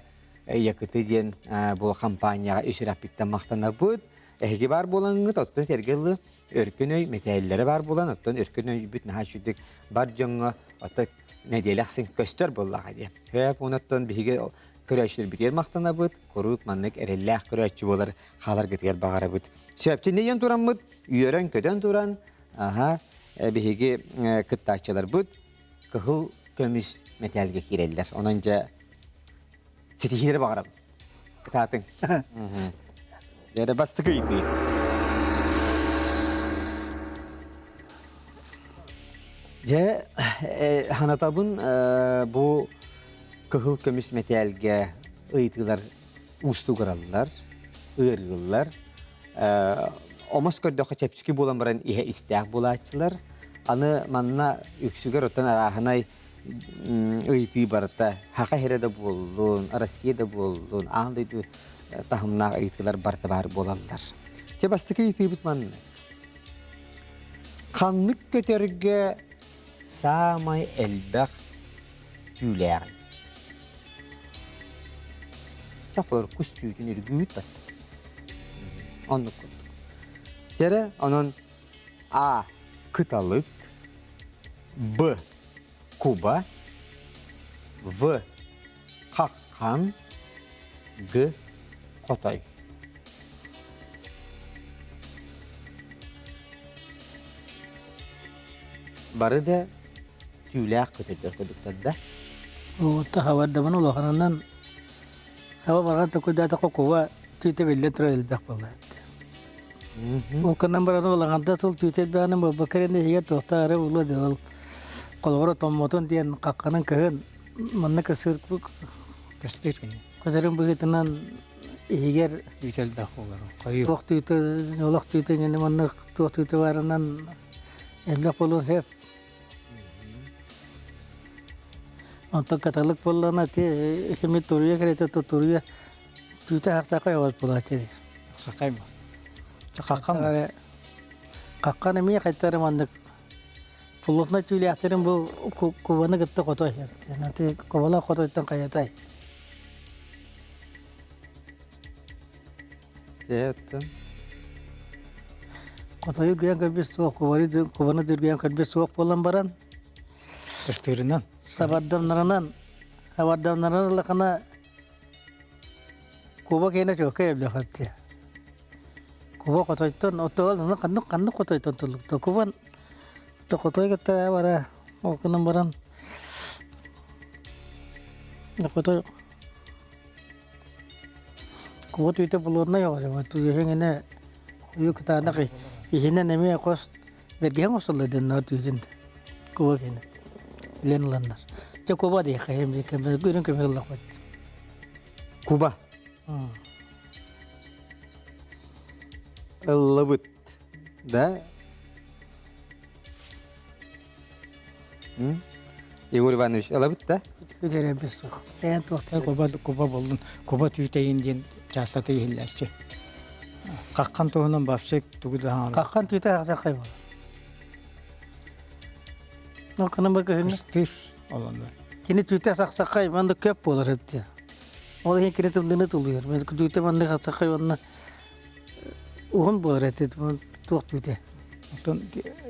Якыты диэн бу компанияҕа үс үрэхпиттэн махтанабыт. Эһиги баар буолаҥҥыт, оттон сэргэ ылы өркөн өй мэтээллэрэ баар буолан, оттон өркөн өйбүт наһаа үчүгдүк бар дьоҥҥо оттон нэдиэлэ ахсын көстөр буоллаҕа диэн. Хөп, онуттан биһиги көрөөччүлэрбитигэр махтанабыт, куруук маннык эрэллээх көрөөччү буолар хааларгытыгар баҕарабыт. Сөптүннэйэн тураммыт, үөрэн-көтөн туран, аха, биһиги кыттааччыларбыт кыһыл көмүс мэтээлгэ киирэллэр. Онон дьэ ситиһиилэри баҕарабын. Кытаатыҥ. Дьэ бастакы ыйытыы. Дьэ, ханатабын бу кыһыл көмүс мэтээлгэ ыйытыылар уустугураллар, ыарыыллар. Омос көрдөххө чэпчэки буолан баран иһэ истээх буолааччылар. Аны манна үксүгэр оттон арааһынай ыйытыы барыта Саха сирэ да буоллун, Россия да буоллун, аан дойду таһымнаах ыйытыылар барыта баар буолаллар. Чэ, бастакы ыйытыыбыт маннык. Ханнык көтөргө саамай элбэх түүлээҕий? Чоппор кус түүтүн үргүүт бат. Оннук курдук. Дьэрэ, онон А. Кыталык Б. Куба В. Хаххан Г. Хотой. Бары да түүлээх көтөрдөр курдуктар да. Уотта хабардаман улаханынан хаба барҕан токуйдаатахха куба түүтэ биллэн турар элбэх буолла. Ол кыннан баран улаханта сыл түүтэ элбэҕинэн буолбакка эрэ иһигэр туохтаары буолуо да ол холобура томмотун диэн хахханан кыһын манна кысыр Көстөр кини. Көсөрүн быһыытынан иһигэр Түүтэ элбэх буолар. Хойуу. Туох түүтэ, олох түүтэ иннинэ маннык туох түүтэ баарынан элбэх буолуон сөп. Онтон каталык буоллаҕына ити хими туруйа кэриэтэ туруйа түүтэ хахсаакай оҕос буолааччы дии. Хахсакай ма? Хаххан Хаххан эмиэ хайтары маннык Плотно түүлээхтэрин бу кубаны кытта хотой. Ати кубалаах хотойтон хайатай. Дьэ, Хотойу үргүйэн көрбүт суох, кубаны дүргүйэн көрбүт суох буолан баран Ыстыырынан. Сабардамнарынан, сабардамнарынан ыллахына куба киэнэ чуоккай эблэхэтти. Куба хотойтон, оттоҕол ханнык ханнык хотойтон туллукта. Кубан Хотой кытта бара ол гынан баран хотой куот үүтэ булуорнай оҕо түгэһиҥинэ уйу кытаанах иһинэн эмиэ хос бэргэһэн охсулла дэннэр түүтүн куба кини билэн ыланнар дьэ куба диэххэ үрүҥ көмө ыллахпыт Куба. Ыллыбыт. Да? Егор Иванович, ылабыт да? Бүтэрэ суох. Тэйэн туохтан Куба куба боллун, куба түүтэйин диэн чаастата иһиллээччи. Хаххан туһунан вообще тугу да хаҥар. Хаххан түүтэ хасахай буолар. Ну, кынан бакыһын. Кыстыыр олонно. Кини түүтэ сахсахай манды көп буолар эбит. Ол иһин кини тымныны тулуйар. Мен түүтэ манды хасахай онно уһун буолар этэ туох түүтэ. Оттон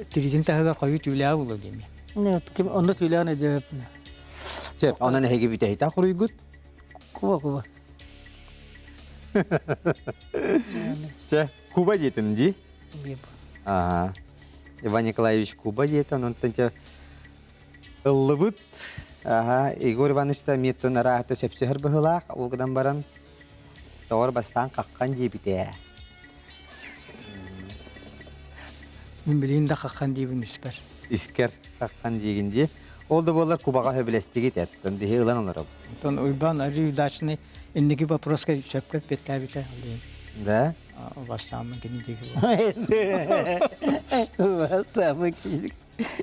тиритин таһыгар хойуу түүлээҕэ буолуо диэми. Ким онно түүлээн өйдөөбөппүн. Сөп, онон эһиги бүтэһитэ хоруйгут? Куба куба. Чэ, Куба диэтим дии. Ага. Иван Николаевич Куба диэтэ, онтон чэ ыллыбыт. Ага, Егор Иванович-та эмиэ арааһыта сөпсөһөр быһыылаах, ол гынан баран Тоҕор бастаан хаххан диэбитэ. Мин билигин да хаххан диибин испэр. Искер хаххан диигин дии. Ол да буоллар кубаҕа сөбүлэстигит эттон биһи ылан олоробут. Онтон Уйбаан арыы удачный инники вопроска сөпкө эппиэттээбитэ. Да? Бастааммын кини диэки Бастааммын кини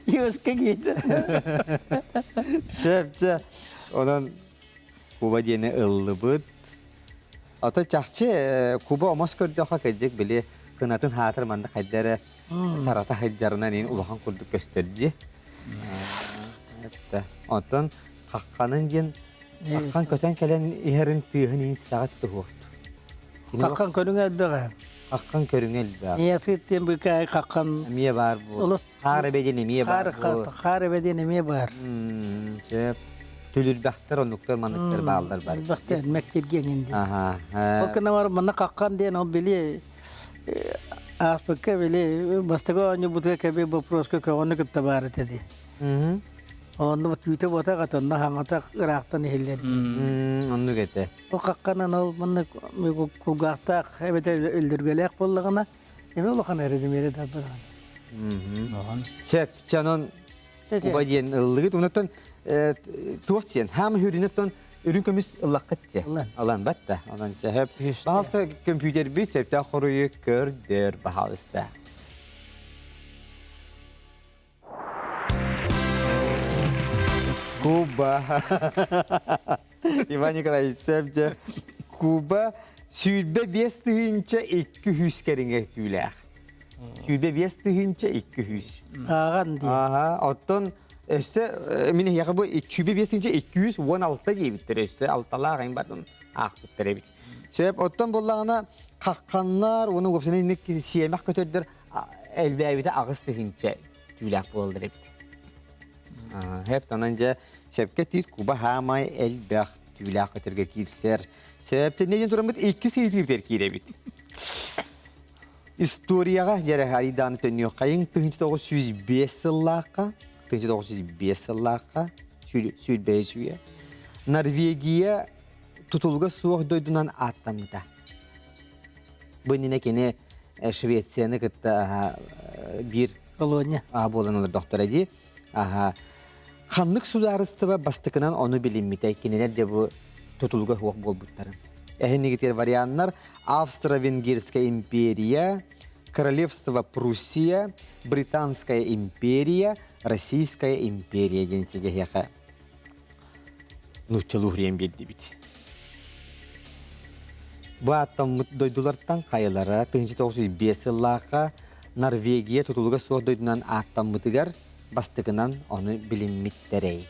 Ёшка киһитэ. Сөп, чэ. Онон Куба диэни ыллыбыт. Ото чахчы Куба омос көрдөхө кырдьык били кынатын хаатыр манна хайда эрэ сарата сылдьарынан ин улахан курдук көстөр дии. Оттон хахханын диэн хаххан көтөн кэлэн иһэрин тыаһын иин саҕат туһуохту. Хаххан көрүҥэ элбэҕэ. Хаххан көрүҥэ элбэх. Ийэсит диэн быкаай хаххан. Эмиэ баар бу. Хаар эбэ диэн эмиэ баар. Хаар эбэ диэн эмиэ баар. Сөп. Түлүрбэхтэр оннуктар манныктар бааллар бар. Элбэхтэр мэктиргэ эҥин диэн. Ол гына бар манна хаххан диэн ол били ааспыкка били бастакы оонньуубутугар кэби боппуруоска көҕөнү кытта баар этэ дии. Онно түүтэ буотах атонно хаҥатах ыраахтан иһиллэр. Оннук этэ. Ол хахханан ол манна кулгаахтаах эбэтэр өллүргэлээх буоллаҕына Эми улахан эрэ миэрэ да Сөп, чанон. Куба диэн ыллыгыт. Онтон туох диэн хаама хүрүнэттэн үрүҥ көмүс ыллаххыт дьэ. Ылан батта. Онон чэһэп. Баһалта компьютербит сөптөөх хоруйу көрдөр баһалыста. Куба. Иван Николаевич сөп Куба 25 200 кэриҥэ түүлээх. 25 200. Ааҕан дии. Аха, оттон өссө мин эһиэхэ бу 25 216 диэбиттэр өссө алталаах эҥ бардын аахпыттар эбит. Сөп, оттон буллаҕына хахханнар, уонна уопсайынан инник сиэмэх көтөрдөр элбээбитэ 8000 түүлээх буолаллар эбит. Хэп танан дьэ сөпкө тиит куба хаамай элбэх түүлээх көтөргө киирсэр. Сөп, не тураммыт икки сыйтыыбытер киирэбит. Историяҕа дьэрэ айдааны төннүөххэйиҥ 1905 сыллаахха, 1905 сыллаахха, сүүрбэһис үйэ, Норвегия тутулуга суох дойдунан ааттаммыта. Бу иннинэ кини Швецияны кытта биир Колония. буолан олордохторо дии. Ханнык судаарыстыба бастакынан ону билиммитэ кинилэр де бу тутулуга суох буолбуттарын. Эһинигитер варианнар Австро-Венгерская империя, Королевство Пруссия, Британская империя, Российская империя диэн тигэһиэхэ нууччалыы уһуйан биэрдибит. Бу ааттаммыт дойдулартан хайалара 1905 сыллаахха Норвегия тутулуга суох дойдунан ааттаммытыгар бастакынан ону билиммиттэрэй.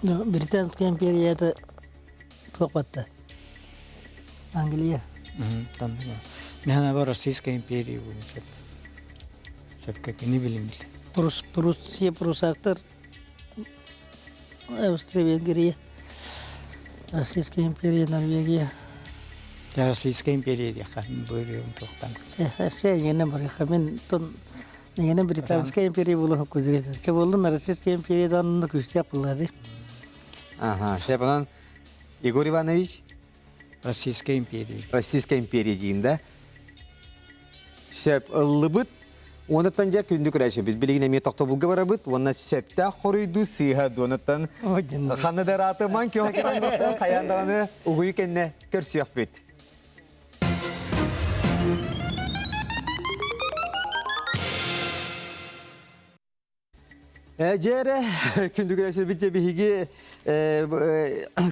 Британская империя это туох батта? Англия. Механа Российская империя сөп. Сөпкө кини билиммит. Прус, Пруссия, прусактар, Австро-Венгрия, Российская империя, Норвегия. Российская империя диэххэ быырыым туохтан. Сэ барыха мен тон Негene Британская империя буолан көзүгө. Че болдун Российская империядан күстәп булады. Ага, Сепанан Егор Иванович Российская империя. Российская империя дейін да. Сөп ыллыбыт. Онуттан дьэ күндү көрәшебит. Билигин эмиэ тохтобулга барабыт. Уонна сөптөөх хоруйду сыыһа дуонуттан ханна да ыраатыман киһи хайаан даҕаны угуйу кэннэ көрсүөхпүт. Дьээрэ, күндү көрөөччүлэрбит биһиги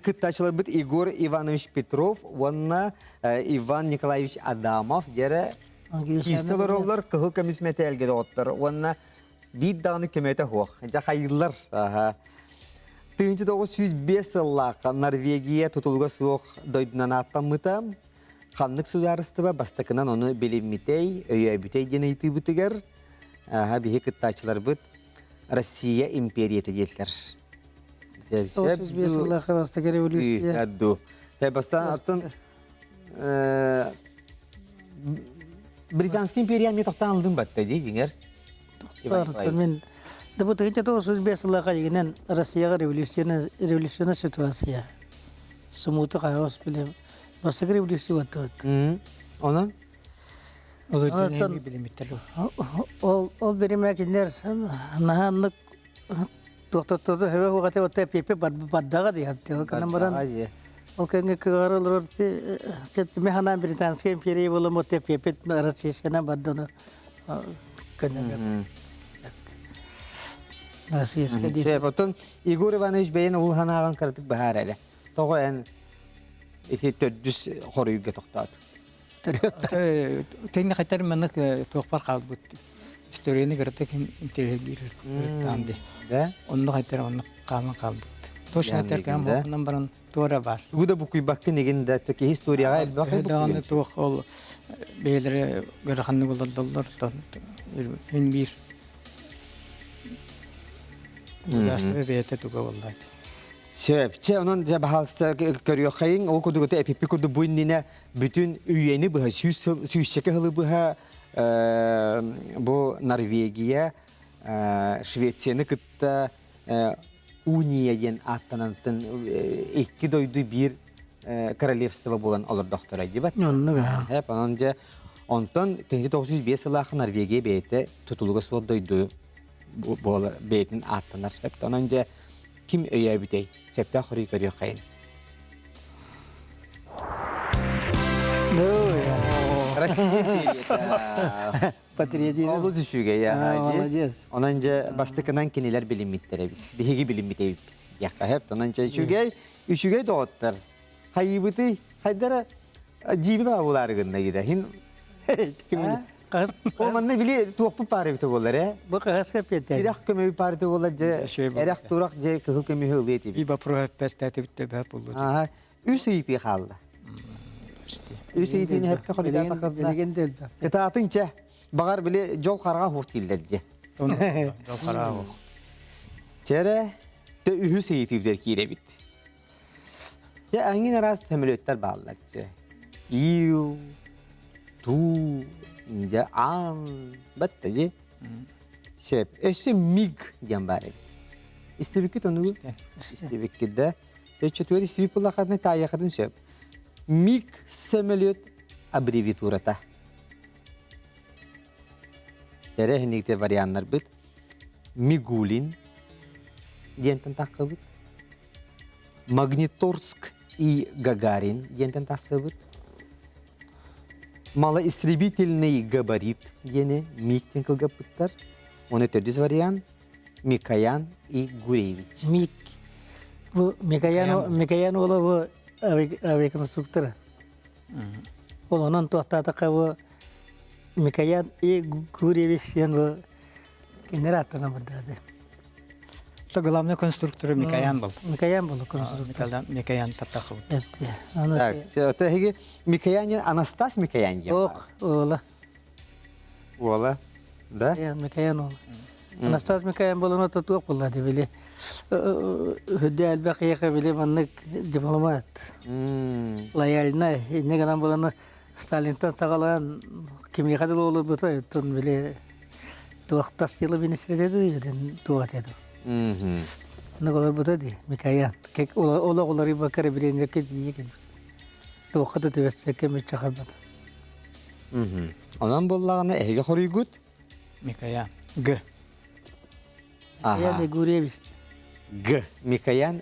кыттааччыларбыт Егор Иванович Петров уонна Иван Николаевич Адамов дьэрэ киирсэ олороллор кыһыл көмүс мэтээлгэ доҕоттор уонна биир даҕаны көмөтө суох. Дьэ хайыыллар. 1905 сыллаахха Норвегия тутулуга суох дойдунан ааттаммыта. Ханнык судаарыстыба бастакынан ону билиммитэй, өйөөбүтэй диэн ыйытыыбытыгар биһи кыттааччыларбыт Россия империята диэтилэр. 35 сыллаахха бастакы революция. Бастаан атын Британская империя эмиэ тохтоон алдым батта дии дьиҥэр. Тохтоор, мен да бу 1905 сыллаахха дигинен Россияга революционная революционная ситуация. Смута хаос билем. Бастакы революция баттыбыт. Онон? Ол ол бириме кинилэр наһааннык туохтаттарды хөбө хугата отта пепе бардага диһапты. Канан баран ол кэнгэ кыгар олорор механа Британская империя болом отта пепе Россияна барданы көннөр. Российская ди. Потом Егор Иванович бэйэн улханааган кыратык баһаар эле. Тоҕо эн ити төрдүс хоруйга тохтоот. Тэнни хайтар маннык туохпар хаалбыт. Историяны кыратык интэриэһиргиир ди. Да? Онно хайтар онно хаалан хаалбыт. Точно этэркээн буолан баран туора бар. Тугу да букуйбаккын игин да таки историяга элбэх Даҕаны туох ол бэйэлэри ыараханнык олордоллор ин биир Удастыбы бэйэтэ туга буоллаат. Сөп. Чэ, онон дьэ баһаалыста көрүөххэйиҥ. Ол курдук это эпиппи курдук бу иннинэ бүтүн үйэни быһа, 100 сыл, сүүсчэкэ сылы быһа бу Норвегия, Швецияны кытта уния диэн ааттанантын икки дойду биир королевство буолан олордохторо дибат. Оннук. Онон дьэ онтон 1905 сылаах Норвегия бэйэтэ тутулуга суох дойду. буола бэйэтин ааттанар. Сөп. Онон дьэ ким өйөөбүтэй? Сөптөөх хоруй көрүөххэйин. Россия Патриотизм. Олус үчүгэй. Молодец. Онон дьэ бастакынан кинилэр билиммиттэр эбит. Биһиги билиммит эбиппит. Диэххэ сөп. Онон дьэ үчүгэй, үчүгэй доҕоттор. Хайыыбытый? Хайдара дьииби баабылаары гынна гида. Хин Ол манна били туохпут паар эбитэ буолар ээ. Бу хаһас кэппиэтэ. Тирэх көмөбү паарыта буолар дьэ эрэх турах дьэ кыһыл көмүһү ылыа этибит. Би вопрос эппэттэтибит бэп булду. Аха. Үс ыйытыы хаалла. Үс ыйытыыны хөпкө хоруйдаатаххына. Билигин да элбэх. Кытаатын чэ. Баҕар били дьол хараҕа хуох дииллэр дьэ. Дьол хараҕа хуох. Чэрэ тө үһүс ыйытыыбытыгар киирэбит. Дьэ аҥин араас сөмөлүөттэр бааллар дьэ. Ил, туу, дьэ аан, батта дьэ. Сөп. Өссө миг диэн баар эбит. Истибиккит ону? Истибиккит да. Чөччөтүгэр истибит буллаххытына таайыаххытын сөп. Миг сөмөлүөт аббревиатурата. Тэрээһинниктэр варианнарбыт Мигулин диэнтэн тахсыбыт. Магниторск и Гагарин диэнтэн тахсыбыт. Малоистребительный габарит диэни Миктин кылгаппыттар. Оны төрдүс вариант Микоян и Гуревич. Мик. Бу Микоян Микоян уола бу авиаконструктора. Ол онон туохтаатахха бу Микоян и Гуревич диэн бу кинилэр ааттарынан бардаады. Это главный конструктор Микоян был. Микоян был конструктор. Микоян Татахов. Так, это Микоян Анастас Микоян. Ох, ола. Уола, да? Микоян уола. Анастас Микоян буолан ото туох буолла били үрдэ элбэх киһиэхэ били маннык дипломат лояльнай инньэ гынан буолан Сталинтан саҕалаан кимиэхэ дылы олорбута оттон били туохтас дьыла министрэтэ дии туох этэ оннук олорбута дии Микоян олох уларыйбакка эрэ билиэннэргэ тиийэ кэлбит туохха да түбэспэккэ мүччү харбата Онон буоллаҕына эһиги хоруйгут Микоян. Г. Микоян Игуревич. Г. Микоян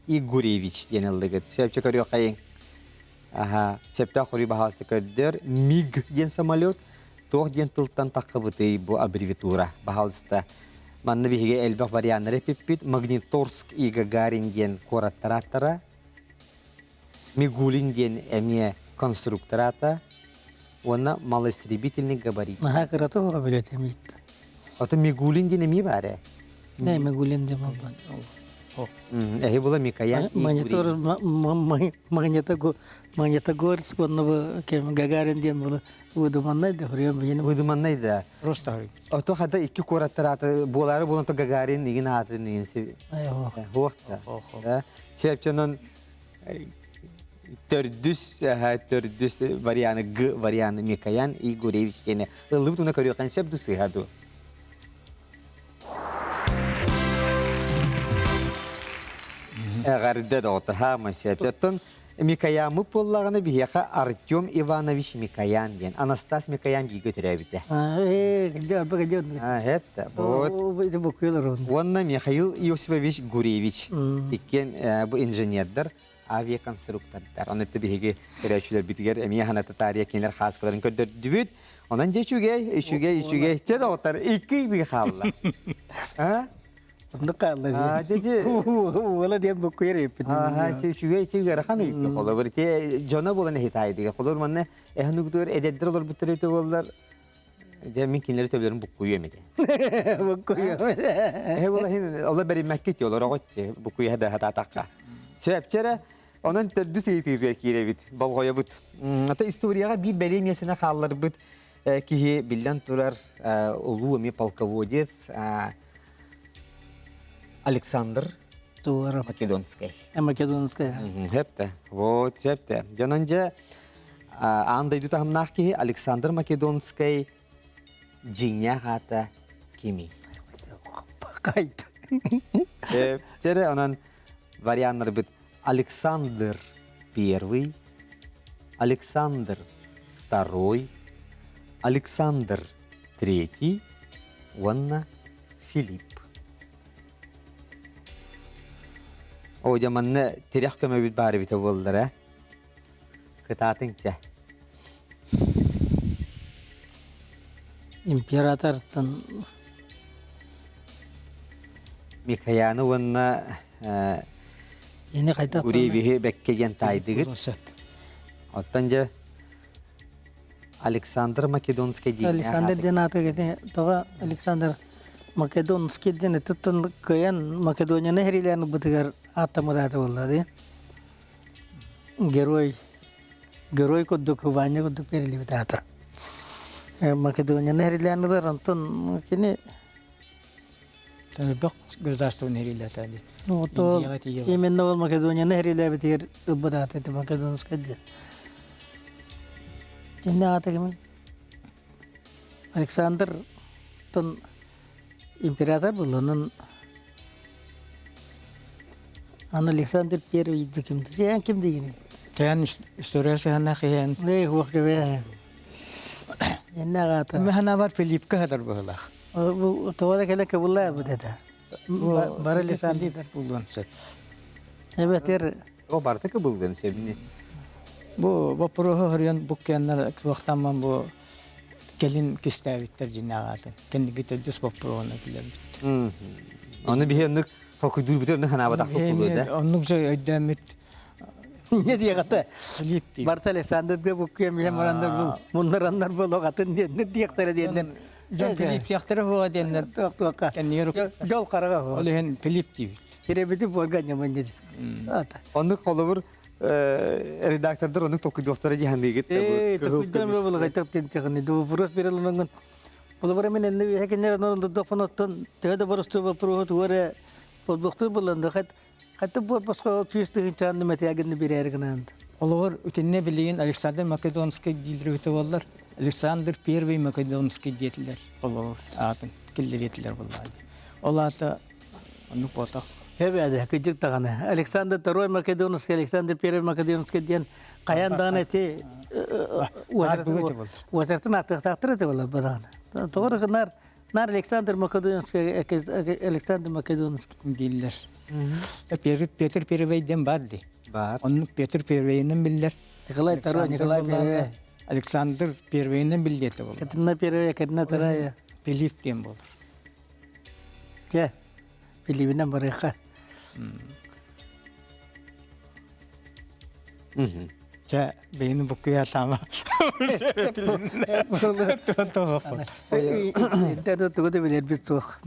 Игуревич диэн ыллыгыт. Сөпчө көрүөххэйиҥ. Аха, сөптөөх хоруй баһаалыста көрдөр. МиГ диэн самолет. Туох диэн тылтан таххыбытый бу аббревиатура? Баһаалыста. Манна биһиги элбэх варианнары эпиппит. Магниторск и Гагарин диэн куораттар ааттара. Мигулин диэн эмиэ конструктор аата уонна малоистребительный габарит. Наһаа кырата оҕо билет эмиит. Ото Мигулин диэн эмиэ баар ээ. Не, Мигулин диэн буолбат. Эһи була Микоян Монитор Магнитогорск уонна Гагарин диэн була выдуманнай да хөрүөн бейин. Выдуманнай да. Просто Ото хата икки куораттар ааты буолаары буолан то Гагарин игин аатын игин Хуохта. Сөпчөнөн төрдүс төрдүс варианы Г варианы Микоян Игоревич диэни ыллыбыт уна көрүөххэ сөп ду сыыһа ду Эҕэрдэ доҕотто сөп. Оттон Микояммыт буоллаҕына биһиэхэ Артем Иванович Микоян диэн Анастас Микоян бииргэ төрөөбүтэ. Хепте. Вот. Уонна Михаил Иосифович Гуревич. Иккиэн бу инженердэр, авиаконструктордар. Оны биһиги көрөөччүлэрбитигэр эмиэ ханата таарыйа кинилэр хааскаларын көрдөрдүбүт. Онон дьэ үчүгэй, үчүгэй, үчүгэй. Чэ доҕоттор, икки ый хаалла. А? Оннук хаалла. Уола диэн буккуйар эппит. Аа, үчүгэй, үчүгэй ыарахан ыйытты. Холобур, те дьоно буолан эһитаайдыга. Холобур, манна эһэнугдугар эдэрдэр олорбуттар эти буоллар, дьэ мин кинилэри төбөлөрүн буккуйуом этэ. Буккуйуом. Эһэ буола хин ола бериммэккит олороҕотче буккуйа да хатаатахха. Сөпчэрэ онон төрдүс ыйытыыга киирэбит, болҕойобут. Ата историяҕа биир бэлиэ миэстэни хаалларбыт киһи биллэн турар улуу эми полководец Александр Туоров. Македонскай. Македонскай. Сөптө. Вот, сөптө. Дьонон дьэ аан дойду таһымнаах киһи Александр Македонскай дьиҥнээх аата кимий? Кайт. Чэрэ, онон варианнарбыт Александр Первый, Александр Второй, Александр Третий уонна Филипп. О, дьэ манна тирэх көмөбүт баар эбитэ буоллар, э? Кытаатыҥ чэ. Императортан Михаяны уонна Ини хайдах Гуревиһи бэккэ диэн таайдыгыт. Оттон дьэ Александр Македонский диэн Александр диэн ааты тоҕо Александр Македонский диэн ытыттан кыайан Македонияны хэрилээн ылбытыгар ааттаммыт аата буолла дии. Герой герой курдук Ваня курдук бэриллибит аата. Македонияны хэрилээн ылар онтон кини Бөх государствоны хэрилээтэ дии. Ну, то именно ол Македонияны хэрилээбитигэр ылбыт аата это Македонская диэн. Кини аата кимий? Александр тон император был, онон аны Александр Первый ким Сен ким дигини? Тээн история сыһанна хиэн. Лей хуох кебе. Энне аата. Механа бар Филиппка хатар быһылах. Тоҕо кэлэ кыбылла бу дэтэ. Бары Александр булуон сөп. Эбэтэр О барыта кыбыллыан сөбүнү. Бу боппуруоһу хоруйан буккуйаннар туохтаамман бу кэлин кистээбиттэр дьиннээҕаатын. Кэнники төрдүс боппуруоһуна киллэрбит. Ону биһи оннук толкуйдуурбутун оннук санаабатахпыт буолуо да. Оннук же өйдөөммүт Не диэҕэтэ. Филипп диир. Барыта Александрга буккуйан билэн бараннар бу муннараннар буолуоҕатын диэннэр диэхтэрэ диэннэр. Дьон Филипп диэхтэрэ буола диэннэр. Туох туохха. Кэннигэр Дьол хараҕа Ол иһин Филипп диибит. Кирэбити буорга ньаман диди. Ата. Оннук холобур редактордар оннук толкуйдуохтара дии саныыгыт. Ээ, толкуйдаан буолугайтак тинтигини. Вопрос берилинген. Булабара мен энни хекенер оттон төһө да боростуой боппуруоһу тугу эрэ холбохтуур буллан хат хатты босхо сүүс тыһыынчаанны мэтээгинни биэрээри гынаан. Олоҕор итиннэ билигин Александр Македонский дииллэригитэ буоллар, Александр Первый Македонский диэтилэр. Олоҕор аатын киллэриэтилэр буоллаҕа. Ол аата оннук буотах. Эбээде кыдьык даҕаны. Александр Второй Македонский, Александр Первый Македонский диэн хайаан даҕаны эти уосартын аттыахтаахтар этэ буолар бадаҕаны. Тоҕо гынар нар Александр Македонский Александр Македонский дииллэр. Петр Первый диэн бар дии. Бар. Оннук Петр Первыйынан биллэр. Николай Второй, Николай Первый. Александр Первыйынан биллиэтэ буолар. Катерина Первая, Катерина Вторая. Филипп диэн буолар. Чэ, Филиппинэн барыахха. Чэ, бэйини буккуйа таама. Интернет тугу да билэрбит суох.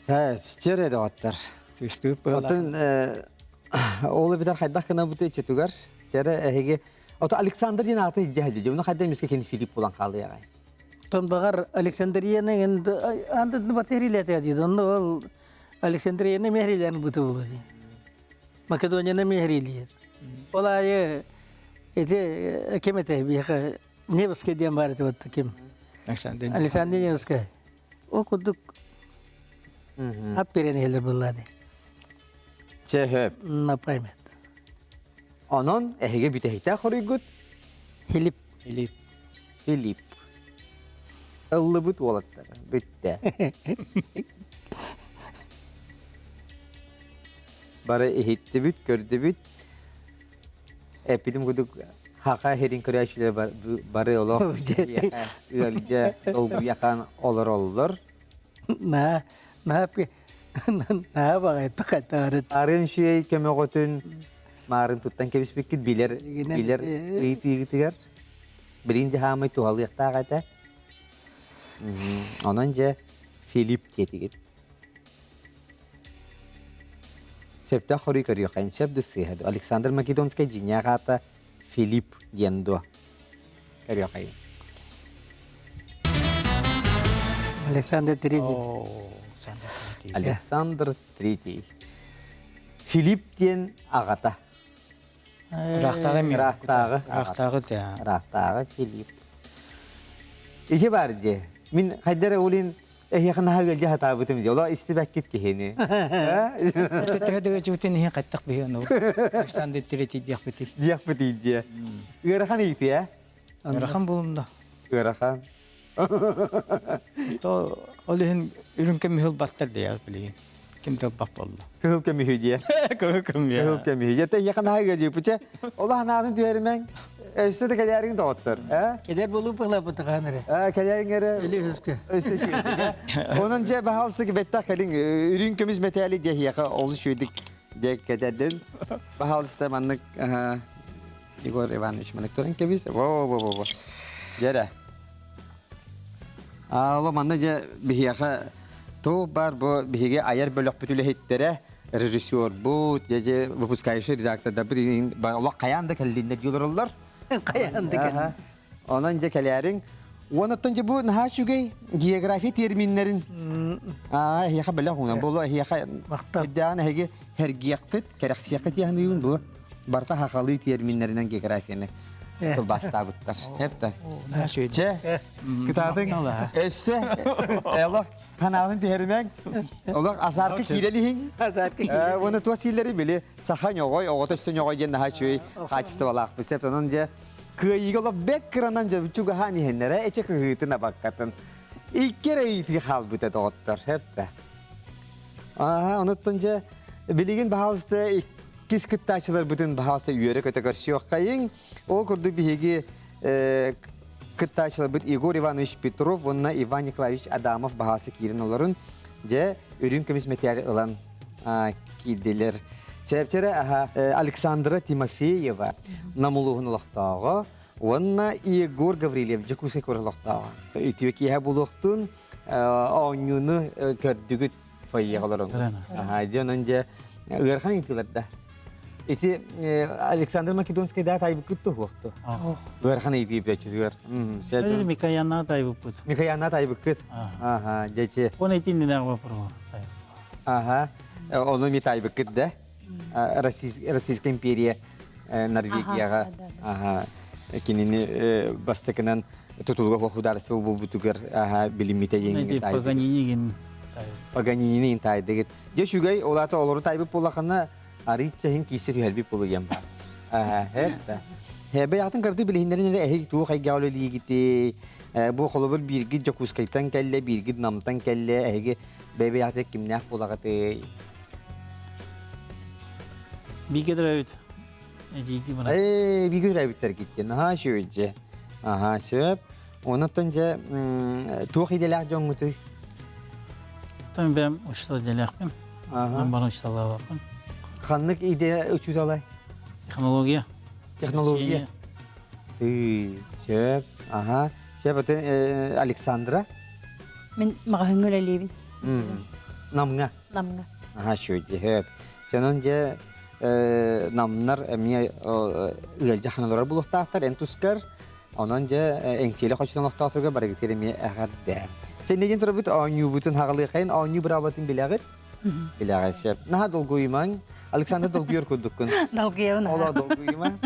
Э, чер доҕоттор. Оттон ол эбэтэр хайдах гынабыт иччитигэр чэрэ эһиги Ото Александр диэн ааты илдьэ сылдьар. Уну хайда эмискэ кини Филипп булан хаалыаҕай. Тон баҕар Александрияны анды батырилэтэ диид. Онно ол Александрияны мехрилерин быты булу дии. Македонияны мехрилиир. Ол аайы эти ким этэ биһиэхэ Невский диэн баар этэ вот ким? Александр. Александр Невский. Ол курдук ат берен иһэлэр буолла дии. Чэ хөп. На память. Онон эһиги бүтэһиктээх хоруйгут Филипп. Филипп. Филипп. Ыллыбыт уолаттар. Бүттэ. Бары иһиттибит, көрдүбүт. Эппитим курдук хаха херин көрөөччүлэр бары олох ыалдьа долгуйахан олороллор. На, на, на баҕайытык хайтаарыт. Арын шүйэй көмөҕөтүн маарын туттан кэбиспиккит билэр билэр ыйытыыгытыгар билин дьаһаамай туһалыахтаах этэ. Онон дьэ Филипп диэтигит. Сөптөөх хоруй көрүөххэ сөп да сыыһа дуо? Александр Македонскай дьиҥнээх аата Филипп диэн дуо? Көрүөххэйин. Александр Третий. Александр Третий. Филипп диэн аҕата. Ыраахтааҕы эмиэ. Ыраахтааҕы. Ыраахтааҕы да. Ыраахтааҕы Филипп. Ити бар дии. Мин хайдара эрэ улин эһиэхэ наһаа ыалдьа сатаабытым дии. Оло истибэккит киһини. Төһө да ыалдьыбытын иһин хаттах биһи ону Александр Третий диэхпитий. Диэхпитий диэ. Ыарахан ыйытыы, Ыарахан булунда. Ыарахан. То ол иһин үрүҥ көмүһү ылбаттар диэҕит билигин. Ким да ылбат буолла. Кыһыл көмүһү диэ. Кыһыл көмүһү. Кыһыл көмүһү. Дьэ, эйиэхэ наһаа ыалдьыппыча. Ол анаатын түһэримэҥ. Өссө да кэлээриҥ доҕоттор. Э? Кэлэр буолуу быһылаабытыгаан эрэ. Э, кэлээриҥ эрэ. Или өскө. Өссө үчүгэйдик. Онон дьэ баһаалыстык бэттэх кэлиҥ үрүҥ көмүс мэтээли диэһиэхэ олус үчүгэйдик дьэ кэтэрдин. Баһаалыста маннык Егор Иванович маннык туран кэбис. Во-во-во-во. Дьэрэ. Алло, манна дьэ биһиэхэ туох баар бу биһиги айар бөлөхпүт үлэһиттэрэ режиссербут, дьэ выпускающий редактордарбыт олох хайаан да кэллиннэр дии олороллор. Хайаан да кэллин. Онон дьэ кэлээриҥ. Уонаттан дьэ бу наһаа үчүгэй география терминнэрин аа эһиэхэ бэлэх уунан буолуо эһиэхэ махтал эһиги һэргиэххит, кэрэхсиэххит диэхыныыбын бу барыта хахалыы терминнэринэн географияны тылбаастаабыттар. Хепта. Чэ, кытаатыҥ өссө олох ханаатын түһэримэҥ. Олох азарка киирэн иһиҥ. Азарка киирэн. Уонна туох сииллэри били саха ньоҕой, оҕото өссө ньоҕой диэн наһаа үчүгэй хаачыстыбалаахпыт. Сөп онон дьэ кыайыыга олох бэт кыранан дьэ чугаһаан иһэннэрэ эчэ кыһыытын абаккатын. Икки эрэ ыйытыы хаалбыта доҕоттор. Хепта. Аа, онуттан дьэ билигин баһаалыста иккис кыттааччыларбытын баһаалыста үөрэ-көтө көрсүөххэйиҥ. Ол курдук биһиги кыттааччыларбыт Егор Иванович Петров уонна Иван Николаевич Адамов баһаалыста киирэн олорун дьэ үрүҥ көмүс мэтээли ылан киирдилэр. Сэпчэрэ аха Александра Тимофеева Намулуһун олохтооҕо уонна Егор Гаврильев Дьокуускай куорат олохтооҕо. Үтүө киэһэ буолуохтун оонньууну көрдүгүт фойеҕа олорон. Аха, дьэ онон дьэ ыарахан ыйытыылар да. Ити Александр Македонский да тайбыккыт туһуохту. Ыарахан ыйытыы бэчүтүгэр. Микояна тайбыппыт. Микояна тайбыккыт. Аха, дьэчи. Он итиннинэ вопрос. Аха, ону ми тайбыккыт да. Российская империя Норвегияҕа кинини бастакынан тутулуга суох судаарыстыба буолбутугар билиммитэ диэн Паганинигин Паганинин таайдыгыт. Дьэ үчүгэй, ол аата олору таайбыт буоллахына арыычча иһин киирсэ түһэрбит буолуо диэн баар. Хэбэ атын кырды билиһиннэрин эрэ эһиг туох эйгэҕэ үлэлиигитий? Бу холобур бииргит Дьокуускайтан кэллэ, бииргит Намтан кэллэ, эһиги бэйбэйэҕитэ кимнээх буолаҕытый? Бииргэ төрөөбүт эдьиийдии бара. Ээ, бииргэ төрөөбүттэр киттин. Аһаа, үчүгэй дьэ. Аһаа, сөп. Онон дьэ туох идэлээх дьоҥҥутуй? Тон бэм учуутал идэлээхпин. Аха. Баран учууталлаабаппын. Ханнык идэ учууталай? Технология. Технология. Тыы, сөп. Аха. Сөп, атын Александра? Мин маҕаһыыҥҥа үлэлиибин. Намҥа. Намҥа. Аха, үчүгэй сөп. Дьонон дьэ намнар эмиэ ыалдьа ханалар булуохтаахтар эн тускар. Онон дьэ эҥсиэлэ хочотун олохтоохторго барыгытыгар эмиэ эҕэрдэ. Сэннигин турабыт оонньуубутун хаҕалыахайын оонньуу быраабылатын билэҕит? Билэҕит сөп. Наһаа долгуйумаҥ. Александр долгуйар курдуккун. Долгуйабын. Олоо долгуйума.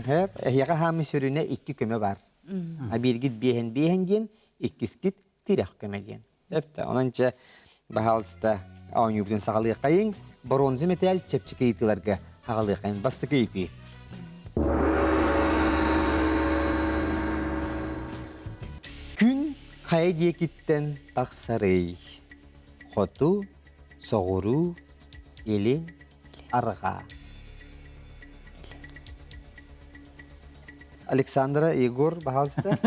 Хөп. Эһиэхэ хаамы сүрүнэ икки көмө бар. А бииргит биэһэн биэһэн диэн, иккискит тирэх көмө диэн. Өптө. Онон чэ, баһаалыста оонньуубутун саҕалыаххайыҥ. Боруонза мэтээл чэпчэки ыйытыыларга хаҕалыаххайыҥ. Бастакы ыйытыы. Күн хайа диэкиттэн тахсарый? Хоту, соҕуруу, илин, арҕаа. Александра, Егор, баһаалыста.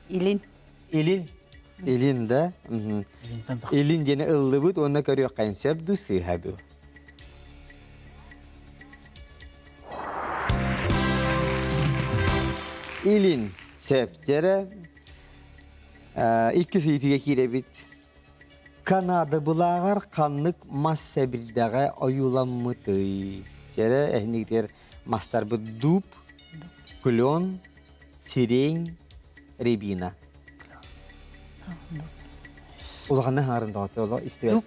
Илин. Илин. Илин да. Илин диэни ыллыбыт уонна көрүөххэ сөп дуу сыыһа дуу. Илин сөп дьэрэ. Иккис ыйытыыга киирэбит. Канада былааҕар ханнык мас сэбирдэҕэ ойууламмытый? Дьэрэ эһинигитигэр мастарбыт дуб, клен, сирень, рябина. Улаханна хаарын доҕотто оло истибэт.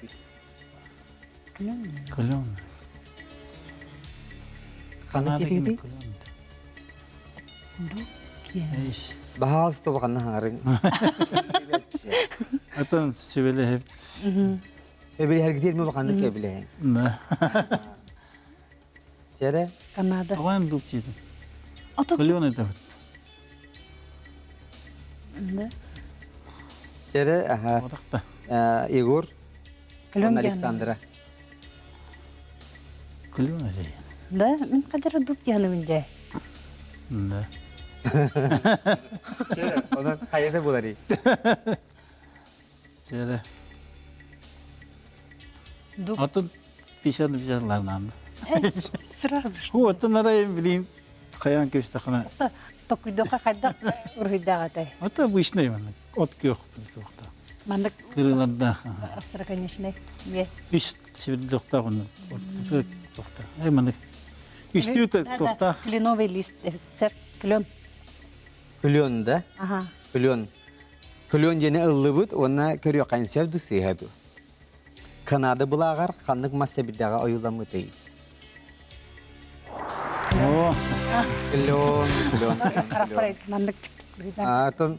Клен. Ханна тиэтигитий? Баһаалыста улаханна хаарын. Атын сүбэлэһэбит. Эбилэһэргитиэр ми улаханнык эбилэһэн. Чэрэ? Канада. Оҕоем дууп диэтим. Ото Клен это. Да. Чэрэ, аха. Егор, Александра. Клен эти. Да, мин кадыр дуп диһаныбын дьэ. Да. Чэрэ, онон хайата буларый? Чэрэ. Атын писат писатларынан. Сразу. Ху, атын арайым билин хайан көстөхына. Токуйдока хайдах уруһуйдаах этэй? Это обычный маннык. От күөх туохта. Маннык кырыыларда. Остроконечный. Е. Үс сибирдохтаах онно. Туохта. Эй маннык. Үстүү туохтаах. Кленовый лист, цеп, клен. Клен да? Ага. Клен. Клен диэни ыллыбыт уонна көрүөххэ сөп ду сыыһа ду. Канада былааҕар ханнык мас сэбирдэҕэ ойууламмытый? О, Клен, клен, Харахпар маннык Атын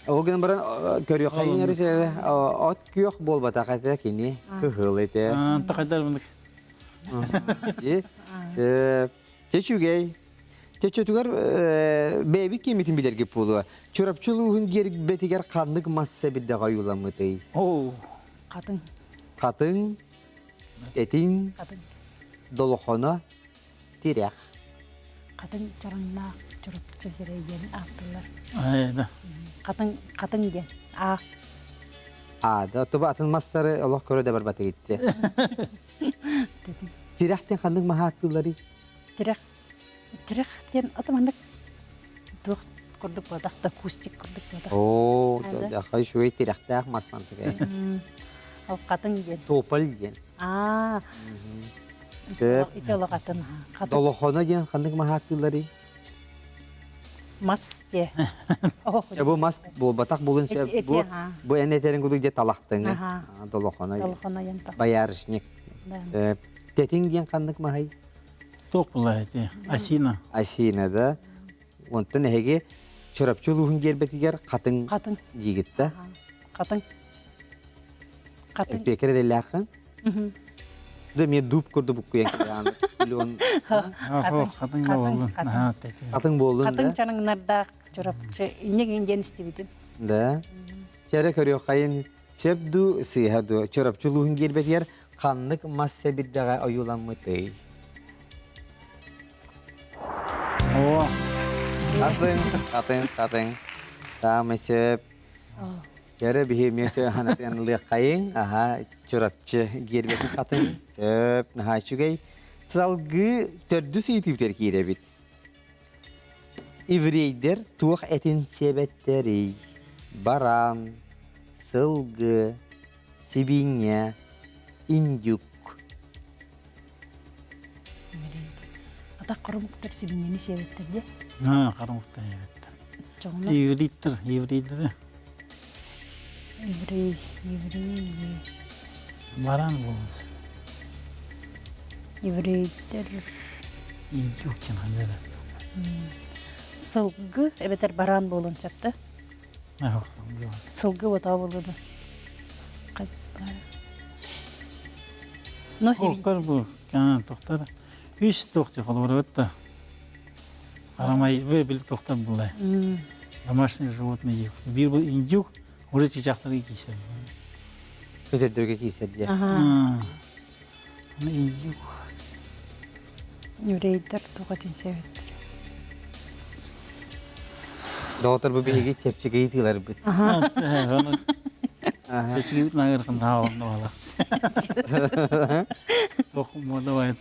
ол гынан баран көрүөххэ иҥэрэ от күөх буолбатах этэ кини кыһыл этэ. Тахайдар мынык. Чечүгэй. Чечөтүгэр бэйэбит киэмитин билэргэ буолуо. Чурапчы улууһун гербэтигэр ханнык масса бирдэҕэ ойууламмытый? Оо. Хатыҥ. Хатыҥ, этиҥ, долохоно, тирэх. Хатыҥ чараҥнаах Чурапчы сирэй диэн ааттыыллар. Ээ, да. Хатыҥ, хатыҥ диэн. Аа. Аа, да, туба атын мастары олох көрө да барбата итти. Тирэхтэн ханнык маһааттыылларый? Тирэх Тирэх диэн ата маннык туох курдук буолбатах да кустик курдук буолбатах. Оо, хай үчүгэй тирэхтээх мас мантык Ол хатыҥ диэн. Тополь диэн. Аа. Ити олох атын. Долохоно диэн ханнык маһааттыылларый? Мас диэ. Бу мас буолбатах булун сөп. Бу бу эн этерин курдук дьэ талахтыҥы. Долохоно. Долохоно диэн. Боярышник. Тэтиҥ диэн ханнык маһай? Туох була эти? Осина. Осина да. Онтон эһиги Чурапчы улууһун гиэрбэтигэр хатыҥ Хатыҥ. диигит да? Хатыҥ. Хатыҥ. Эппиэкэр эрэлээххин? Да эмиэ дуб курдук буккуйан кэлэҕин. Миллион. Хатыҥ буоллун. Хатыҥ буоллун Хатыҥ да? чараҥнардаах Чурапчы инньэ диэн истибитим. Да. Чэрэ көрүөххэйин сөп дуу, сыыһа дуу? Чурапчы улууһун гиэрбэтигэр ханнык мас сэбирдэҕэ ойууламмытый? О, Атын, атын, атын. Саамай сөп. Кэрэ биһи эмиэ ханатын ылыаххайыҥ. Аха, Чурапчы гиэрбэтин хатын. Сөп, наһаа үчүгэй. Салгыы төрдүс ыйытыыбытыгар киирэбит. Еврейдэр туох этин сиэбэттэрий? Баран, сылгы, сибиинньэ, индюк. Атах хоромуктар сибиинньэни сиэбэттэр дии. А, хоромуктар сиэбэттэр. Чоҕуна. Еврейдэр, еврейдэр. Еврей, еврей. Баран буолан. Еврейдэр. Индюк диэн ханна Сылгы эбэтэр бараан буолуон сөп да? Сылгы отаа буолуо Но Охтар бу, тохтар. Үс тохти холобура да. Арамай вы бил тохтар булла. Домашние животные. Бир бу индюк, уже чичахтары кисер. Көтөрдөргө киисэр дьэ. Индюк. Еврейдер туҕатын сэбэттэр. Доҕотор бу биһиги чэпчэки ыйытыыларбыт. Чэпчэки нагыркын таабын балакс. Тохум давай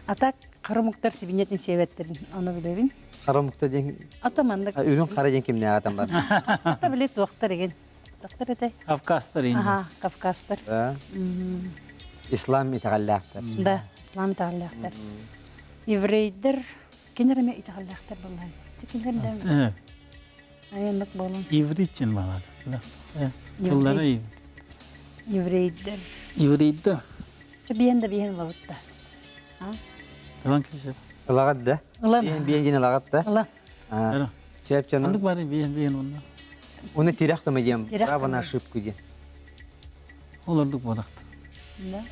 А так харамуктар сибинетин себеттерин аны билебин. Харамукта диэн Ата маннык. Үрүн хара диэн кимнээҕэ атан бар. Ата биле туохтар еген. Туохтар этэй? Кавказтар инде. Аха, Кавказтар. Да. Ислам итэҕэллээхтэр. Да, ислам итэҕэллээхтэр. Еврейдер кинилэр эмэ итэҕэллээхтэр буоллар. Кинилэр да айаннык буолан. Ивритин балады. Тыллары Еврейдер. Еврейдер. Биэн да биэн лабытта. Талан кишер. Ылагат да. Ылан. Биэн биэн диэн ылагат да. Ылан. Сөп дьону. Оннук бары биэн биэн онно. Уну тирэх көмө диэн. Право на ошибку диэн. Ол ордук буолахта. Да.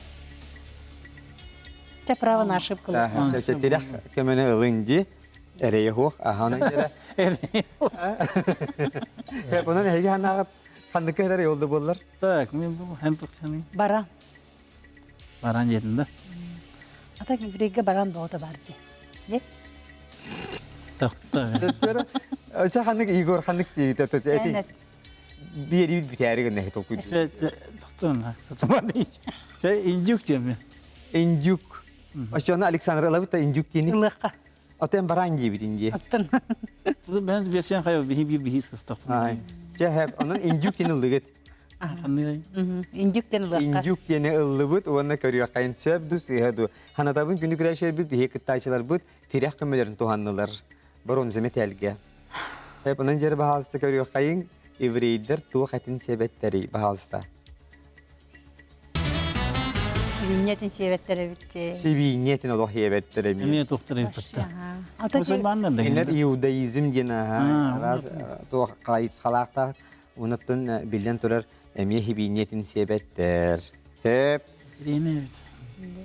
Чэ право на ошибку. Сөп тирэх көмөнү ылын ди. Эрэйэ хуох, аһаан дьэрэ. Онон эһиги ханаҕыт ханнык эрэ yolda буоллар? Так, мен бу хэн тохсаны. Баран. Баран дедим да. Ата еврейге баран боҕото бар дии. Не? Тохто. Төттөрө, Оча ханнык Егор ханнык диэти эти биэри бүтээри гынна толкуйду. Тохтон, сатаман. Чэ, индюк диэми. Индюк. Очону Александр ылабыт индюк диэни. Ылыахха. Отен баран диэбит инди. Оттон. Мен бесен хайа биһи бир биһи сыстах. Чэ, хэп, онон индюк диэн ыллыгыт. Индюк диэн ылыахха. Индюк диэни ыллыбыт уонна көрүөххэйин сөп ду сыыһа ду. Ханатабын күнү күрээшербит биһи кыттаачыларбыт тирэх көмөлөрүн туһаннылар. Бронза металга. Хэп, онон жер баһаалыста көрүөххэйин еврейдер туох этин себеттери баһаалыста. Сибиинньэтин сиэбэттэр эбит. Сибиинньэтин олох иэбэттэр эми. Эмиэ туохтар эбит. Мусульманнар да. Кинилэр иудаизм диэн араас туох хайысхалаахтаах унаттан биллэн турар эмиэ хибиинньэтин сиэбэттэр. Сөп.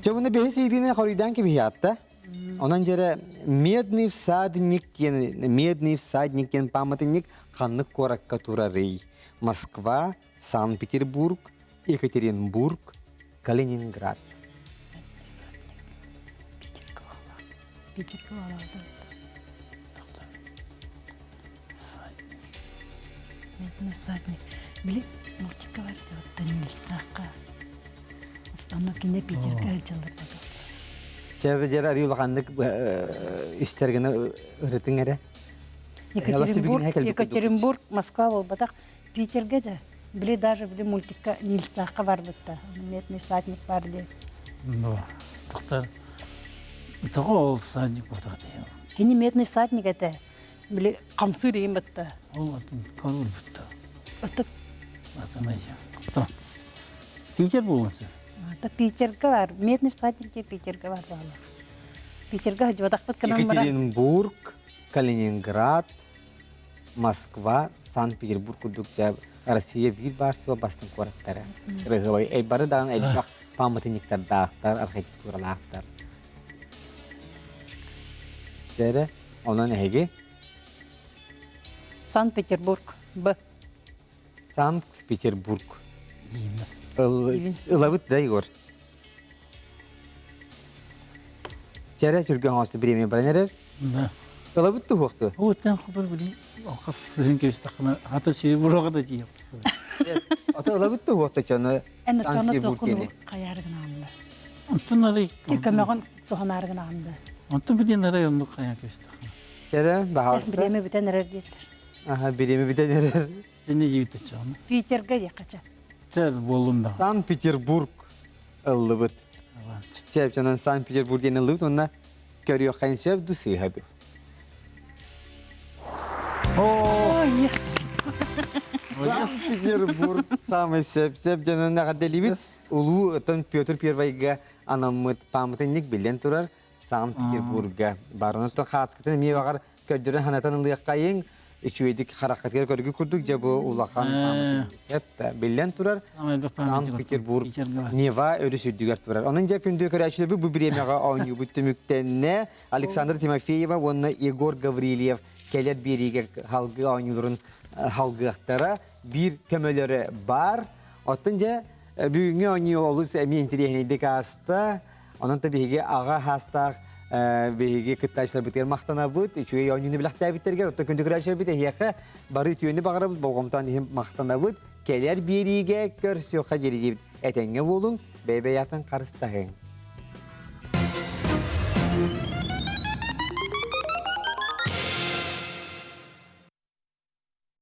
Чэ, буну бэһис ыйдыына хоруйдаан кэбиһиэхтэ. Онон дьэрэ Медный всадник диэн Медный всадник диэн пааматынньык ханнык куоракка турарый? Москва, Санкт-Петербург, Екатеринбург, Калининград. Питерге балаада. Медный всадник. Били мультикка бар Данилстаахха. Онно кине Питерге сылдьаллар Чэбэ дьэрэ арыы улаханнык истэргэнэ ырытыҥ эрэ. Екатеринбург, Екатеринбург, Москва буолбатах. Питерге да. Били даже били мультикка Нильстаахха барбытта. Медный всадник бар диye. Ну, тоқтар. Тоҕо ол всадник буолтаҕа дии. Кини медный всадник этэ. Били хамсыыр иһин батта. Ол атын король бутта. Ытык. Атамай. Тоқта. Питер буолуон Ата Питерге бар. Медный всадник диye Питерге бар баалар. Питерге хадьыбатахпыт кынан бара. Екатеринбург, Калининград, Москва, Санкт-Петербург курдук Россия биир баар суох бастыҥ куораттара. Рыгыбай бары даҕаны элбэх пааматынньыктардаахтар, архитектуралаахтар. Дэрэ, онон эһиги Санкт-Петербург. Б. Санкт-Петербург. Ылабыт да, Егор? Чэрэ түргэн оҥосту бириэмэ баран эрэр. Да. Ылабыт туһуохту. Оттен хобар били хас сыһын кэбистэххинэ хата сири буруоҕа да тиийэ Ата ылабыт туһуохту чону Эн чону Санкт-Петербург тохуну диэни. хайаарыгын Онтон арай Көмөҕүн туһанаарыгын аанды. Онтон билин арай оннук хайаан кэбистэххинэ. Чэрэ, баһаалыста. Бириэмэ бүтэн эрэр диэттэр. Аха, бириэмэ бүтэн эрэр. Сeni жибит чону. Питерге диэххэ Чэ буоллун да. Санкт-Петербург ыллыбыт. Сөп, чонон Санкт-Петербург диэн ыллыбыт, онна көрүөххэ сөп ду сыыһа ду. О, yes. Санкт-Петербург самый сөп, сөп дьонун эҕэрдэлиибит. Улуу отон Петр Первайга анаммыт пааматынньык биллэн турар Санкт-Петербурга бар. Онон хааскытын эмиэ баҕар көрдөрөн ханатан ылыаххайыҥ. Үчүгэйдик хараххытыгар көргү курдук дьэ бу улахан пааматынньык. Биллэн турар Санкт-Петербург Нева өрүс үрдүгэр турар. Онон дьэ күндү көрөөччүлэрбит бу бириэмэҕэ оонньуубут түмүктэннэ. Александр Тимофеева уонна Егор Гаврильев кэлэр биэриигэ халгы оонньууларын халгыахтара биир көмөлөрө бар. Оттон дьэ бүгүҥҥү оонньуу олус эмиэ интэриэһинэйдик ааста. Онон та биһиги аҕа хаастаах биһиги кыттааччыларбытыгар махтанабыт. Үчүгэй оонньууну билэхтээбиттэригэр, оттон күндү көрөөччүлэрбит эһиэхэ бары үтүөнү баҕарабыт, болҕомтоон иһин махтанабыт. Кэлэр биэриигэ көрсүөххэ диэри диэбит этэҥҥэ буолуҥ, бэйэ-бэйэҕитин харыстаһыҥ.